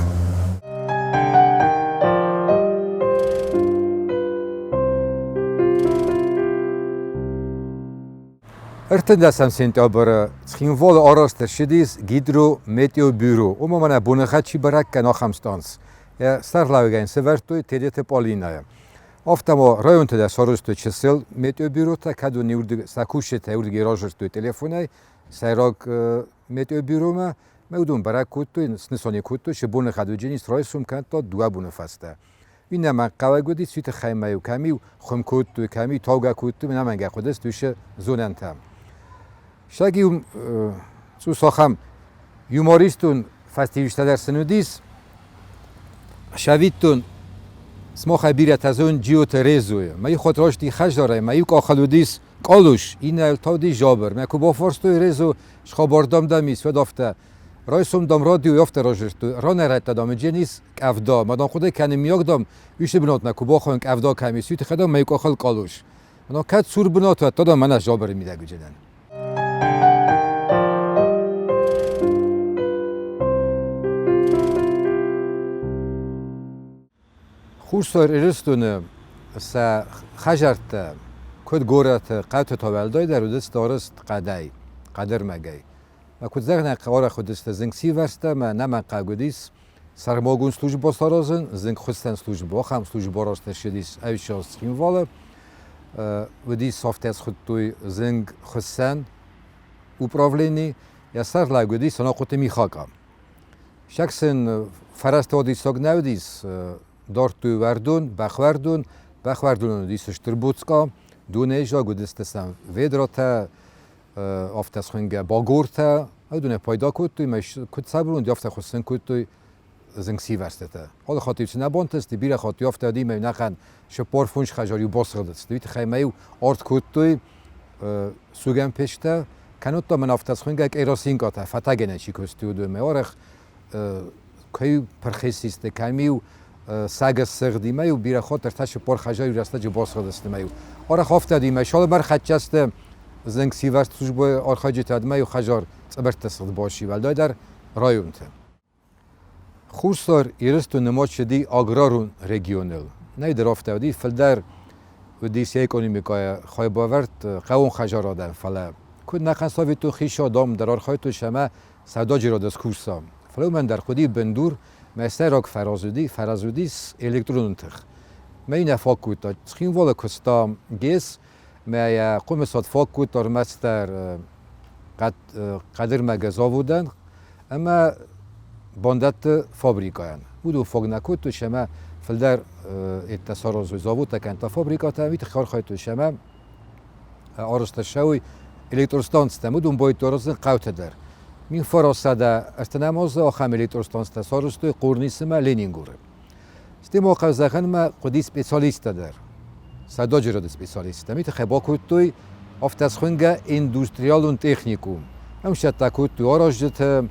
Ӕртындӕсӕм сентябры Цхинвалы арӕзт ӕрцыдис гидрометеобюро, уымӕ мӕнӕ боныгъӕд чи бӕрӕг кӕны, ахӕм станц. Йӕ сӕргълӕууӕгӕн сӕвӕрдтой Тедеты Полинӕйы. Афтӕ ма районты дӕр сарӕзтой чысыл метеобюротӕ, кӕд уын сӕ кусджытӕ уырдыгӕй разырдтой телефонӕй сӕйраг метеобюромӕ, ӕмӕ уыдон бӕрӕг кодтой, снысан кодтой, цы боныгъӕд уыдзӕнис райсом кӕнӕ та 2 боны фӕстӕ. Иннӕмӕ хъӕуӕг уыди, уый тыххӕй ма-иу кӕм-иу хуым кодтой, кӕм-иу таугӕ кодтой, ӕнӕмӕнгӕй хъуыдысты уыцы зонӕнтӕ. Саг-иу цъус ахӕм юмористон фӕстиуджытӕ дӕр сын уыдис. Сӕвиттон, сымахӕй бирӕтӕ зон Джиоты Резойы. Мӕ иу хатт райсти хӕдзарӕй, мӕ иу къахыл уыдис къалус, иннӕйыл та уыдис жабыр. Мӕ куы бафарстой Резо, схабар дам дӕм ис, уӕд афтӕ. Райсом дам радиойы афтӕ разырдтой, ранӕрӕттӕ дам ис къӕвда, ма дам хъуыды кӕны мийаг дам, уьщы бынатмӕ куы бахауын къӕвда кӕм ис, уый тыххӕй дам мӕ къахыл къалус. Но кӕд сур бынат уӕд, то дам мӕнӕ жабыры мидӕг уыдзынӕн. Хуссар Ирыстоны сӕ хӕдзӕрттӕ, куыд горӕты хъӕуты та уӕлдайдӕр уыдысты арӕзт хъӕдӕй, хъӕдӕрмӕгӕй. Мӕ куыд зӕгъын арӕх уыдысты зынгсирвӕзттӕ ӕмӕ нӕмӕнхъӕг уыдис сӕрмагонд службӕ саразын, зынгхуыссӕн службӕ, ахӕм службӕ арӕзт ӕрцыдис ӕвзӕр Цхинвалы. Уыдис афтӕ схуыдтой зынгхуыссӕн управлени, йӕ сӕргълӕууӕг уыдис Санахъоты Михакъа. Сӕг сын фӕрӕзтӕ уадиссаг нӕ уыдис, дардтой уӕрдон, бӕхуӕрдон. Бӕхуӕрдонӕн уыдис стыр боцкъа, донӕй заг уыдысты сӕм ведратӕ, афтӕ схуынгӕ багортӕ. Уыдонӕй пайда кодтой, мӕ куыд сабыронд, афтӕ хуыссын кодтой зынгсивӕрзтытӕ. Алы хатт-иу цы нӕ бантысти, бирӕ хатт-иу афтӕ уыди, мӕ нӕхъӕн 45 хӕдзар-иу басыгъдысты. Уый тыххӕй мӕ-иу арт кодтой сугӕн печтӕ, кӕннод та мын афтӕ схуынгӕ къеросинкъатӕ, фӕтӕгенӕй чи куыстой, уыдонмӕ арӕх кӕй пырхесисты, кӕм-иу саг ссыгъди, мӕ-иу бирӕ хатт 44 хӕдзар-иу рӕстӕджы басыгъдысты мӕ-иу. Арӕх афтӕ уыди, мӕ салымӕр хӕццӕ сты зынгсивӕрзт службӕйы архайджытӕ, мӕ-иу хӕдзар цъыбыртты сыгъд баци, уӕлдайдӕр районты. Хуссар Ирыстон нымад цыди аграрон регионыл. Нӕ дӕр афтӕ уыди, фылдӕр уыдис йӕ экономикӕйы хайбавӕрд хъӕууон хӕдзарадӕн, фӕлӕ куыд нӕхъӕн советон хицауад ам дӕр архайдтой ӕмӕ сӕудӕджерады скуса. Фӕлӕ уымӕн дӕр хъуыди бындур, мӕ сӕйраг фӕрӕз уыди, фӕрӕз уыдис электронон тых. Мӕ нӕ фаг кодта. Цхинвалы куыста ГЭС, мӕ йӕ хъомысад фаг кодта ӕрмӕстдӕр хъӕдырмӕгы заводӕн ӕмӕ бандӕтты фабрикӕйӕн. Уыдон фаг нӕ кодтой ӕмӕ фылдӕр еттӕ саразой заводтӕ кӕнӕ та фабрикӕтӕ, уый тыххӕй архайдтой ӕмӕ арӕзт ӕрцӕуой электростанцтӕм, уыдон байдтой аразын хъӕутӕ дӕр. 1930 азы ахӕм электростанцтӕ сарӕзтой Хъорнисы ӕмӕ Ленингоры. Стӕй ма зӕгъынмӕ хъуыди специалисттӕ дӕр, сӕудӕджерады специалисттӕ. Уый тыххӕй бакодтой афтӕ схуынгӕ индустриалон техникум. Ам сӕттӕ кодтой аразджыты,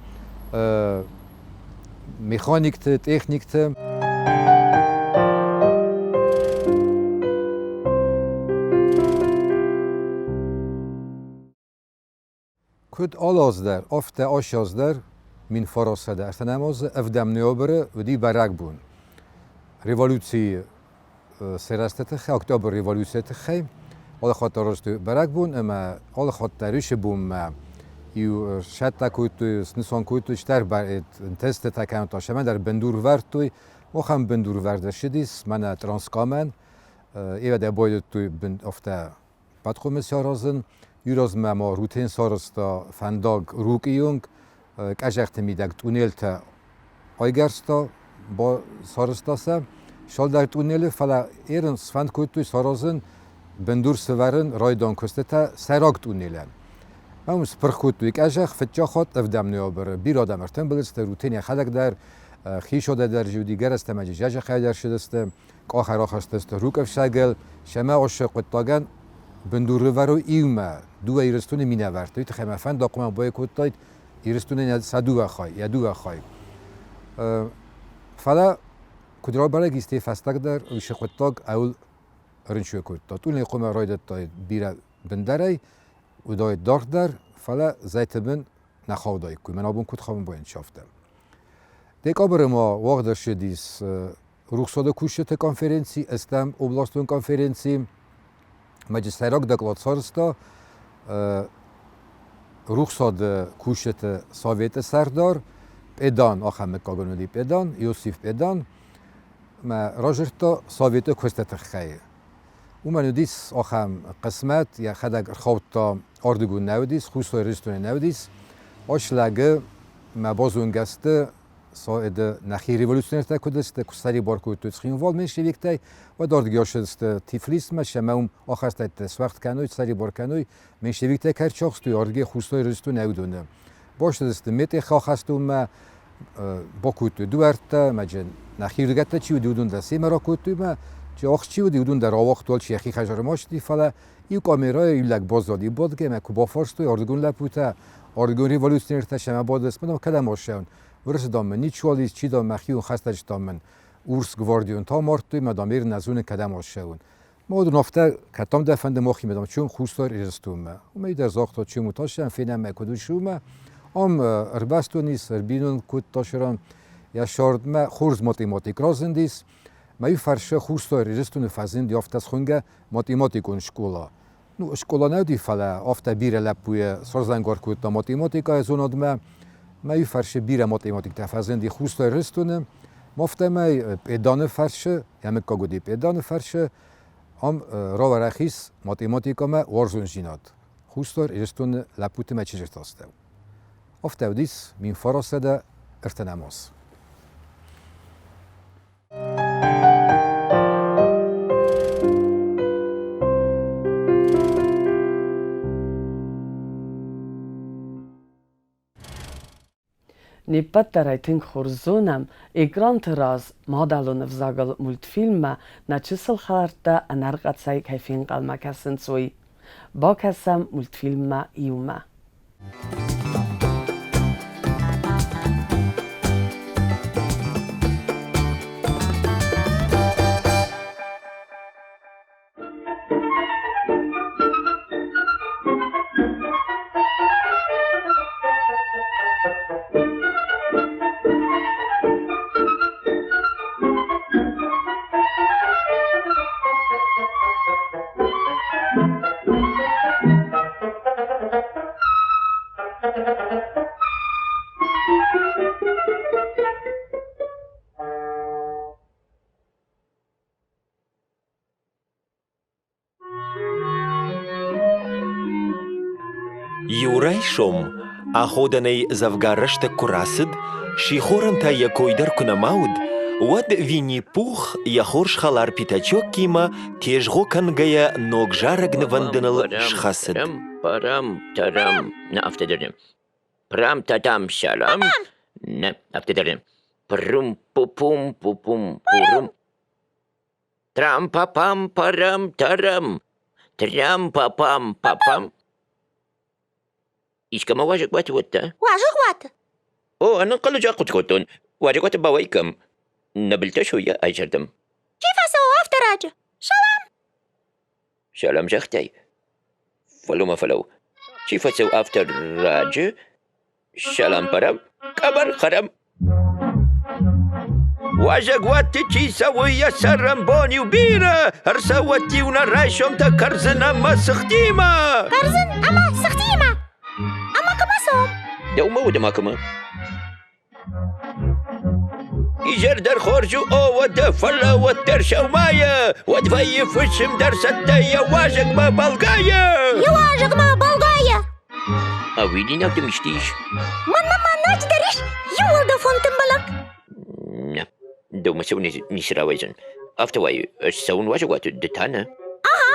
механикты, техникты. Куыд алы аз дӕр, афтӕ ацы аз дӕр 1930 азы ӕвдӕм ноябры уыди бӕрӕгбон. Революцийы сырӕзты тыххӕй, Октябры революцийы тыххӕй. Алы хатт арӕзтой бӕрӕгбон ӕмӕ алы хатт дӕр уыцы бонмӕ иу сӕттӕ кодтой, снысан кодтой стӕр тестытӕ кӕнын та сӕмӕ дӕр бындур вӕрдтой. Ахӕм бындур вӕрд ӕрцыдис мӕнӕ Транскамӕн. Эвӕдӕ байдыдтой афтӕ Батхъомы саразын. Иу размӕ ма Рутен сарӕзта фӕндаг Рукъы онг, къӕзӕхты мидӕг тъунелтӕ айгӕрста, сарӕзта сӕ. Цалдӕр тъунелы, фӕлӕ ерын сфӕнд кодтой саразын, бындур сӕвӕрын райдон куыстытӕ сӕйраг тъунелӕн. Ӕм спырх кодтой къӕзӕх, фыццаг хатт ӕвдӕм ноябры бирӕ адӕм ӕртымбыл сты, Рутен йӕхӕдӕг дӕр, хисодӕ дӕр уыди, гӕрӕзтӕ зӕзӕхӕй дӕр ссыдысты. Къахӕй рахастысты Рукъӕфсӕгыл, сӕмӕ осы хъуыддагӕн бындурӕвӕрой иумӕ дыууӕ Ирыстоны минӕвӕртты. Уый тыххӕй мӕ фӕндаг хъуамӕ баикодтаид Ирыстонӕн сӕ дыууӕ хай, йӕ дыууӕ хай. Фӕлӕ куыд рабӕрӕг истӕй фӕстагдӕр, уыцы хъуыддаг ӕуыл рынчын кодта. Тъунель хъуамӕ райдыдтаид бирӕ бындӕрӕй, уыдаид дарддӕр, фӕлӕ зӕйты бын нӕ хаудаиккой. Мӕн абон куыд хауын байын афтӕ. Декабры ма уагъд ӕрцыдис Рухсады кусджыты конференци, ӕстӕм областон конференци, магистрайраг доклад сарӕзта Рухсады кусджыты советы сӕрдар Пъедан, ахӕм мыггагон уыди Пъедан, Иосиф Пъедан, мӕ разырдта советы куысты тыххӕй. Уымӕн уыдис ахӕм хъысмӕт, йӕхӕдӕг ӕрхаудта ардыгон нӕ уыдис, Хуссар Ирыстоны нӕ уыдис. Ас лӕгы мӕ базонгӕ сты Советы нӕхи революционертӕ куыд сты, куы сӕрибар кодтой Цхинвал меньшевиктӕй, уӕд ардыгӕй ссыдысты Тифлисмӕ, сӕмӕ уым ахӕстӕттӕ суӕгъд кӕной, сӕрибар кӕной, меньшевиктӕ кӕй ӕрцахстой, ардыгӕй Хуссар Ирыстонӕй уыдоны. Бацыдысты Метъехы ахӕстонмӕ, бакодтой дуӕрттӕ, ӕмӕ нӕхирдыгӕттӕ чи уыди, уыдон дӕр семӕ ракодтой ӕмӕ чи ахст чи уыди, уыдон дӕр рауагътой, чи йӕхи хӕдзармӕ ссыди, фӕлӕ иу къамерӕйы иу лӕг баззади бадгӕ ӕмӕ куы бафарстой ардыгон лӕппутӕ, ардыгон революционертӕ сӕмӕ бадынц, мӕн кӕдӕм ассӕуын, Уырысы дам мын ничиуал ис, чи дам мӕхион хӕстӕджытӕм мын урс гвардион та мардтой, мӕ дам ир нӕ зонын кӕдӕм ассӕуын. Ма уыдон афтӕ, кӕдӕм дӕ фӕнды махимӕ, дам, чом Хуссар Ирыстонмӕ. Уымӕй дӕр загъта, чем утасӕм, фенӕм ӕй куыд уыцы уымӕ. Ам ӕрбӕстон ис, ӕрбинон кодта сыран. Йӕ сӕрдмӕ хорз математик разындис. Мӕ иу фӕрсы Хуссар Ирыстоны фӕзынди афтӕ схуынгӕ математикон скъола. Ну, скъола нӕ уыди, фӕлӕ афтӕ бирӕ лӕппуйӕ сразӕнгард кодта математикӕйы зонадмӕ. Мӕ иу фӕрсы бирӕ математиктӕ фӕзынди Хуссар Ирыстоны. Афтӕмӕй Пъеданы фӕрсы, йӕ мыггаг уыди Пъеданы фӕрсы, ам рауӕрӕх ис математикӕмӕ уарзондзинад Хуссар Ирыстоны лӕппуты мӕ чызджыты астӕу. Афтӕ уыдис 1930 аз. Не ппӕт дӕр ӕй тынг хорз зонӕм, экранты раз мадӕлон ӕвзагыл мультфильммӕ нӕ чысыл хӕлӕрттӕ ӕнӕрхъӕцӕй кӕй фенхъӕлмӕ кӕсынц, уый. Бакӕсӕм мультфильммӕ иумӕ. Иу райсом, аходӕнӕй дзӕвгар рӕстӕг куы рацыд, сихорӕн та йӕ кой дӕр куы нӕма уыд, уӕд Винни-Пух йӕ хорз хӕлар Пятачоккимӕ тезгъо кӕнгӕйӕ ног зарӕг нывӕндыныл схӕцыд. Парам-тарам, на автодорне. Прам-та-там-сярам, на автодорне. Прум-пу-пум-пу-пум-пурум. Трам-па-пам-парам-тарам, трям-па-пам-па-пам. Искӕмӕ уазӕгуаты уӕдта? Уазӕгуаты? О, ӕнӕнхъӕлӕджы ахъуыды кодтон. Уазӕгуаты бауай кӕм? Нӕ былтӕ сойӕ айзӕрдӕм. Чи фӕцӕуы афтӕ раджы? Салам! Салам загътай? Фӕлӕуу-ма, фӕлӕуу. Чи фӕцӕуы афтӕ раджы? Салам-парам, къӕбӕр хӕрӕм. Уазӕгуӕтты чи цӕуы, йӕ цӕрӕнбон-иу бирӕ, ӕрцӕуӕд-иу нӕ райсомтӕ кӕрдзын ӕмӕ цыхтимӕ. Кӕрдзын ӕмӕ цыхтимӕ. Ӕмӕ кӕмӕ цӕуӕм? Дӕумӕ уыд ӕмӕ кӕмӕ? Изӕр дӕр хорз у, о, уӕдӕ, фӕлӕ уӕддӕр сӕумӕйӕ, уӕд вӕййы фысым дӕр цӕттӕ йӕ уазӕгмӕ бӕлгӕйӕ. Йӕ уазӕгмӕ бӕлгӕйӕ. Ӕви дын исты ис? Мӕнмӕ ма ноджыдӕр ис иу уӕлдӕфон тымбылӕг. Нӕ, дӕумӕ цӕуын ницы рауайдзӕн. Афтӕ уайы, ӕз цӕуын уазӕгуаты, ды та нӕ. Ага,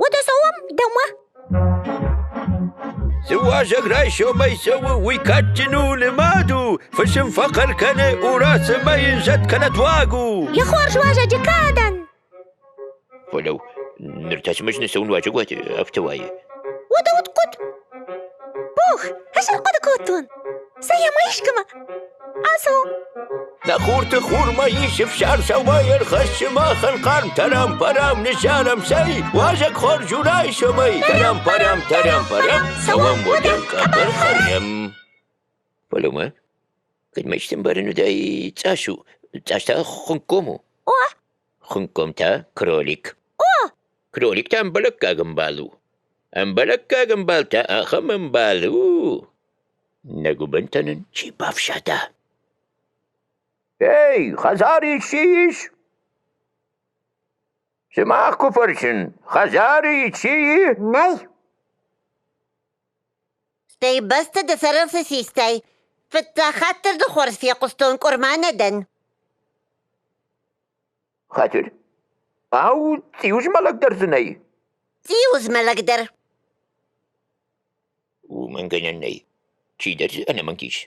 уӕдӕ цӕуӕм дӕумӕ. Цы уазӕг райсомӕй цӕуы, уый кадджын у, нымад у, фысым фӕхъӕр кӕны, ура, цымӕ йын зӕд кӕнӕ туаг у. Йӕ хорз уазӕджы кадӕн! Фӕлӕ ныр та цымӕ цӕуын уазӕгуаты, афтӕ уайы. Уӕдӕ уыд хъуыд. Бог, ӕз ӕрхъуыды кодтон. Цӕй ӕмӕ искӕмӕ Ацу! Нӕ хурты хурмӕ ис ӕфсӕр сӕумӕй ӕрхӕссы махӕн хъарм тарам-парам ныззарӕм цӕй, уазӕг хорз у райсомӕй тарам-парам, тарам-парам, цӕуӕм уӕдӕ къӕбӕр хӕрӕм. Фӕлӕ ма, кӕд ма исты ӕмбарын уыдаи цас у, цас та хуынкъком у? О! Хуынкъком та кролик. О! Кролик та ӕмбӕлӕггаг ӕмбал у. Ӕмбӕлӕггаг ӕмбал та ахӕм ӕмбал у, Нӕ гуыбынтӕ нын чи бафсада? Эй, хӕдзары исчи ис? Сымах куы фӕрсын, хӕдзары исчи и? Нӕй. Стӕй бӕстӕ дӕ сӕрыл цы систай? Фыццаг хатт дӕр ды хорз фехъуыстон, къуырма нӕ дӕн. Хатыр. Ау, цъиузмӕлӕг дӕр дзы нӕй? Цъиузмӕлӕг дӕр. Уымӕн гӕнӕн нӕй. Чидӕр дзы ӕнӕмӕнг ис.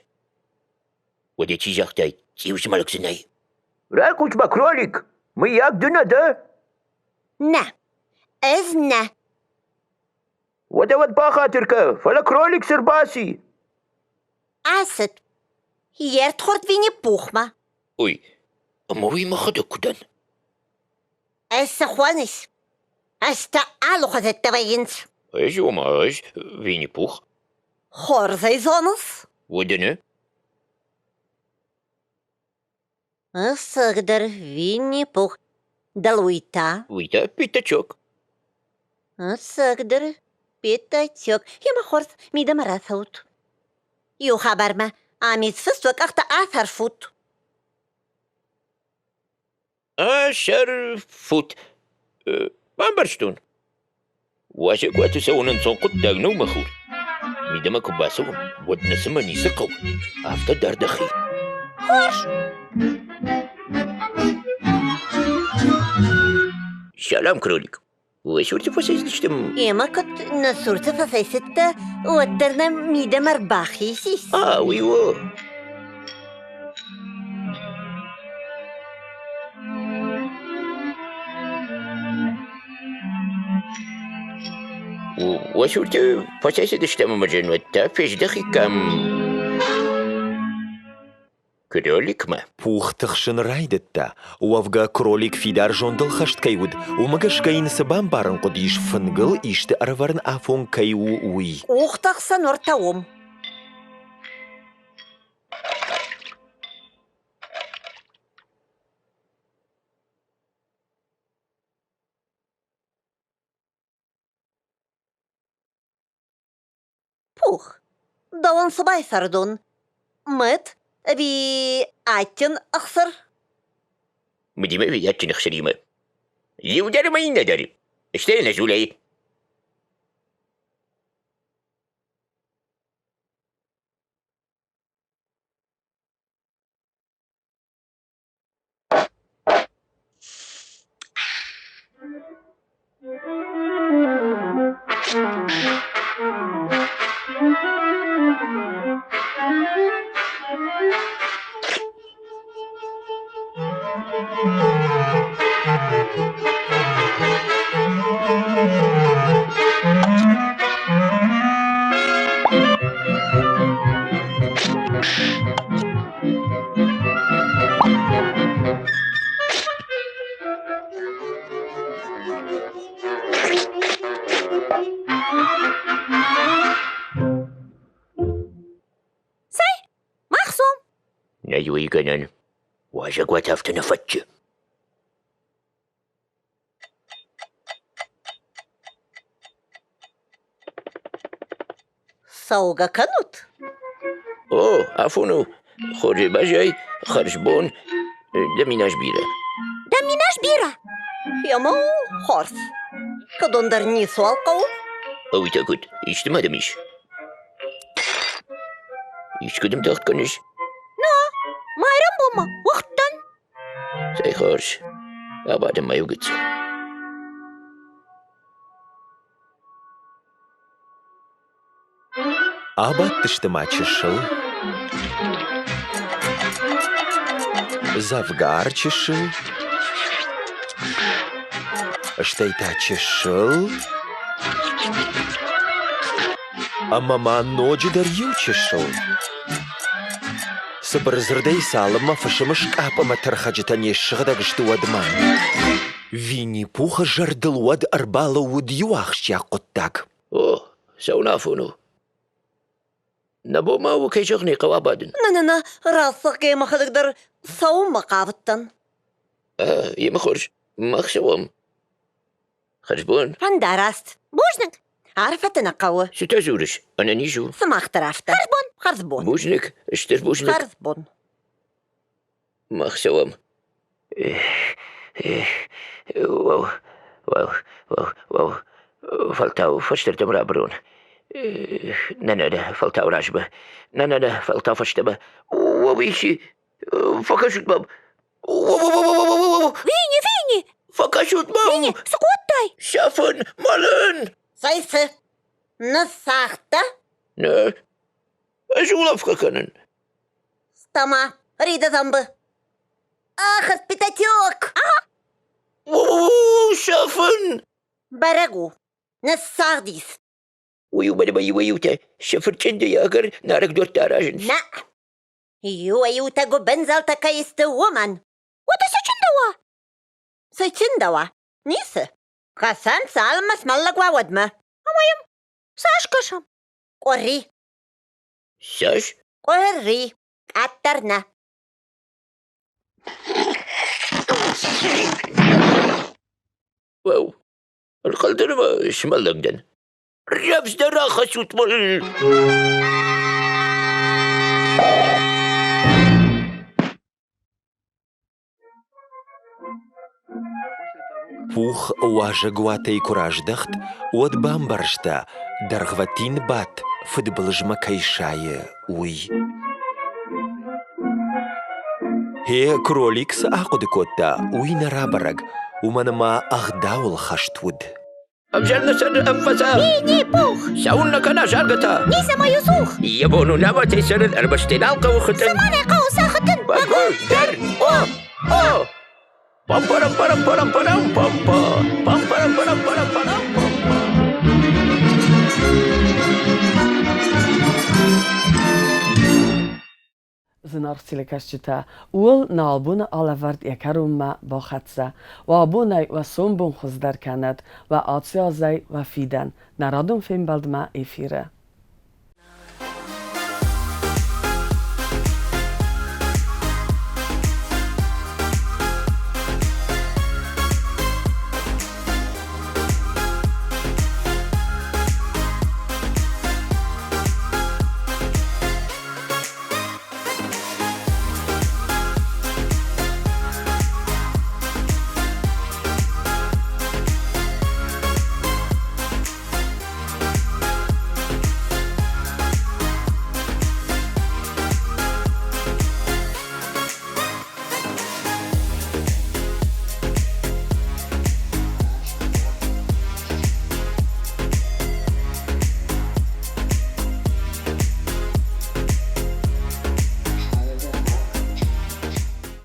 Уӕдӕ чи загътай, цъиузмӕлӕг дзы нӕй? Райхъус-ма, кролик, мыййаг ды нӕ дӕ? Нӕ, ӕз нӕ. Уӕдӕ уӕд бахатыр кӕ, фӕлӕ кролик цы рбаци? Ацыд. Йе рдхорд Винни-Пухмӕ. Ой, ӕмӕ уый мӕхӕдӕг куы дӕн. Ӕз цы хоныс? Ӕз та алыхуызӕттӕ вӕййынц. Ӕз ома ӕз Винни-Пух. Хорз ӕй зоныс? Уӕдӕ нӕ? Ӕцӕгдӕр Винни-Пух. Дӕл уый та? Уый та Пятачок. Ӕцӕгдӕр Пятачок. Емӕ хорз, мидӕмӕ рацӕут. Иу хабармӕ ам исфыст уӕ къӕхтӕ асӕрфут. Асӕрфут. Бамбӕрстон. Уазӕгуаты цӕуын ӕнцон хъуыддаг нӕу, мӕ хур. Мидӕмӕ куы бацӕуӕм, уӕд нӕ цымӕ ницы хъӕуы, афтӕ дар дӕхи. Хорз. Салам, кролик. Уӕ цурты фӕцӕйцыдыстӕм? Ӕмӕ куыд нӕ цурты фӕцӕйцыдтӕ, уӕддӕр нӕм мидӕмӕ рбахизис. А, уый у. Уӕ цурты фӕцӕйцыдыстӕм ӕмӕ зын уӕдта фездӕхиккам. Кроликмӕ? Пух тыхсын райдыдта. Уӕвгӕ кролик фидар зондыл хӕст кӕй уыд, уымӕ гӕсгӕ йын цы бамбарын хъуыдис, фынгыл исты ӕрӕвӕрын афон кӕй у, уый. Къухтӕ хсӕн уӕртӕ уым. Пух, дӕуӕн цы байсӕрдон? Мыд ӕви адджын ӕхсыр? Мыдимӕ ӕви адджын ӕхсыримӕ? Иу дӕр ӕмӕ иннӕ дӕр. Стӕй нӕ зулӕй. Цӕй, мах цом. Нӕ иуӕй гӕнӕн. Уазӕгуат афтӕ нӕ фӕтчы. Цӕугӕ кӕнут? О, афон у. Хорзӕй баззай, хӕрзбон, дӕ минас бирӕ. Дӕ минас бирӕ? Ема хорз. Кӕдон дӕр ницуал хъӕуы? Уый та куыд? Исты ма дӕм ис? Искуыдӕм тагъд кӕныс? Нӕ, майрӕмбонмӕ уыгъдтӕн. Цӕй хорз, абадӕм ма иу гыццыл. Абадтысты ма чысыл, дзӕвгар чысыл, стӕй та чысыл ӕмӕ ма ноджыдӕр иу чысыл. Цыбыр дзырдӕй цалынмӕ фысымы скъапп ӕмӕ тӕрхӕджытӕ не ссыгъдӕг сты, уӕдмӕ. Винни-Пухы зӕрдыл уӕд ӕрбалӕууыд иу ахсджиаг хъуыддаг. О, цӕуын афон у. Нӕ бон ма у, кӕй зӕгъын ӕй хъӕуы, абадын. Нӕ-нӕ-нӕ, рацӕгъгӕ мӕхӕдӕг дӕр цӕуынмӕ хъавыдтӕн. Емӕ хорз, мах цӕуӕм. Хӕрзбон. Фӕндараст. Бузныг. Арфӕтӕ нӕ хъӕуы. Цытӕ дзурыс? Ӕнӕниз у. Сымах дӕр афтӕ. Хӕрзбон. Хӕрзбон. Бузныг, стыр бузныг. Хӕрзбон. Мах цӕуӕм. Уӕу, уӕу, уӕу, уӕу. Фӕлтау фӕстӕрдӕм рабырон. Нӕ, нӕ, нӕ, фӕлтау размӕ. Нӕ, нӕ, нӕ, фӕлтау фӕстӕмӕ. Уӕу, исчи, фӕкӕсут мӕм. Уӕу, Винни, Винни! Фӕкӕсут мӕм! Винни, цы кодтай? Сӕфын, мӕлын! Цӕй цы? Ныссагъта? Нӕ, ӕз улӕфгӕ кӕнын. Стома, Рида зомбы. Ах, пятачок! Ага. Сӕфын! Бӕрӕг у, ныссагъдис. Уый уымӕн ӕмӕ иуӕй-иутӕ сӕ фырчъындыйы ӕгӕр нарӕг дуӕрттӕ аразынц. Нӕ, иуӕй-иутӕ гуыбындзӕлтӕ кӕй сты, уымӕн. Уӕдӕ цы чындӕуа? Цы чындӕуа? Ницы. Хасан цалынмӕ смӕллӕг уа, уӕдмӕ. Ӕмӕ йӕм цас кӕсӕм? Къуыри. Цас? Къуыри. Къаддӕр нӕ. Уӕу, ӕнхъӕлдӕн ӕмӕ смӕллӕг дӕн. Рӕвдздӕр ахӕссут мыл! Пух уазӕгуатӕй куы раздӕхт, уӕд бамбӕрста, дӕргъвӕтин бадт фыдбылызмӕ кӕй сайы, уый. Гье, кролик цы ахъуыды кодта, уый нӕ рабӕрӕг, уымӕн ӕмӕ ӕгъдауыл хӕст уыд. Ӕвзӕр ӕввӕдза! Винни-Пух! Цӕуылнӕ кӕна заргӕ та? Ницӕмӕй у цух! Йӕ бон у нӕмӕтӕй цӕрын, ӕрмӕст ӕй нал хъӕуы хытын. Цӕмӕн ӕй хъӕуы сӕ хытын? Бӕгуыдӕр! О! О! Пам-парам-парам-парам-парам-пам-па! Пам-парам-парам-парам-парам-пам-па! Зынаргъ телекӕсджытӕ, ууыл нӕ абоны алӕвӕрд йӕ кӕронмӕ бахӕццӕ. Уӕ абонӕй уӕ сомбон хуыздӕр кӕнӕд, уӕ аци азӕй уӕ фидӕн. Нӕ радон фембӕлдмӕ эфиры.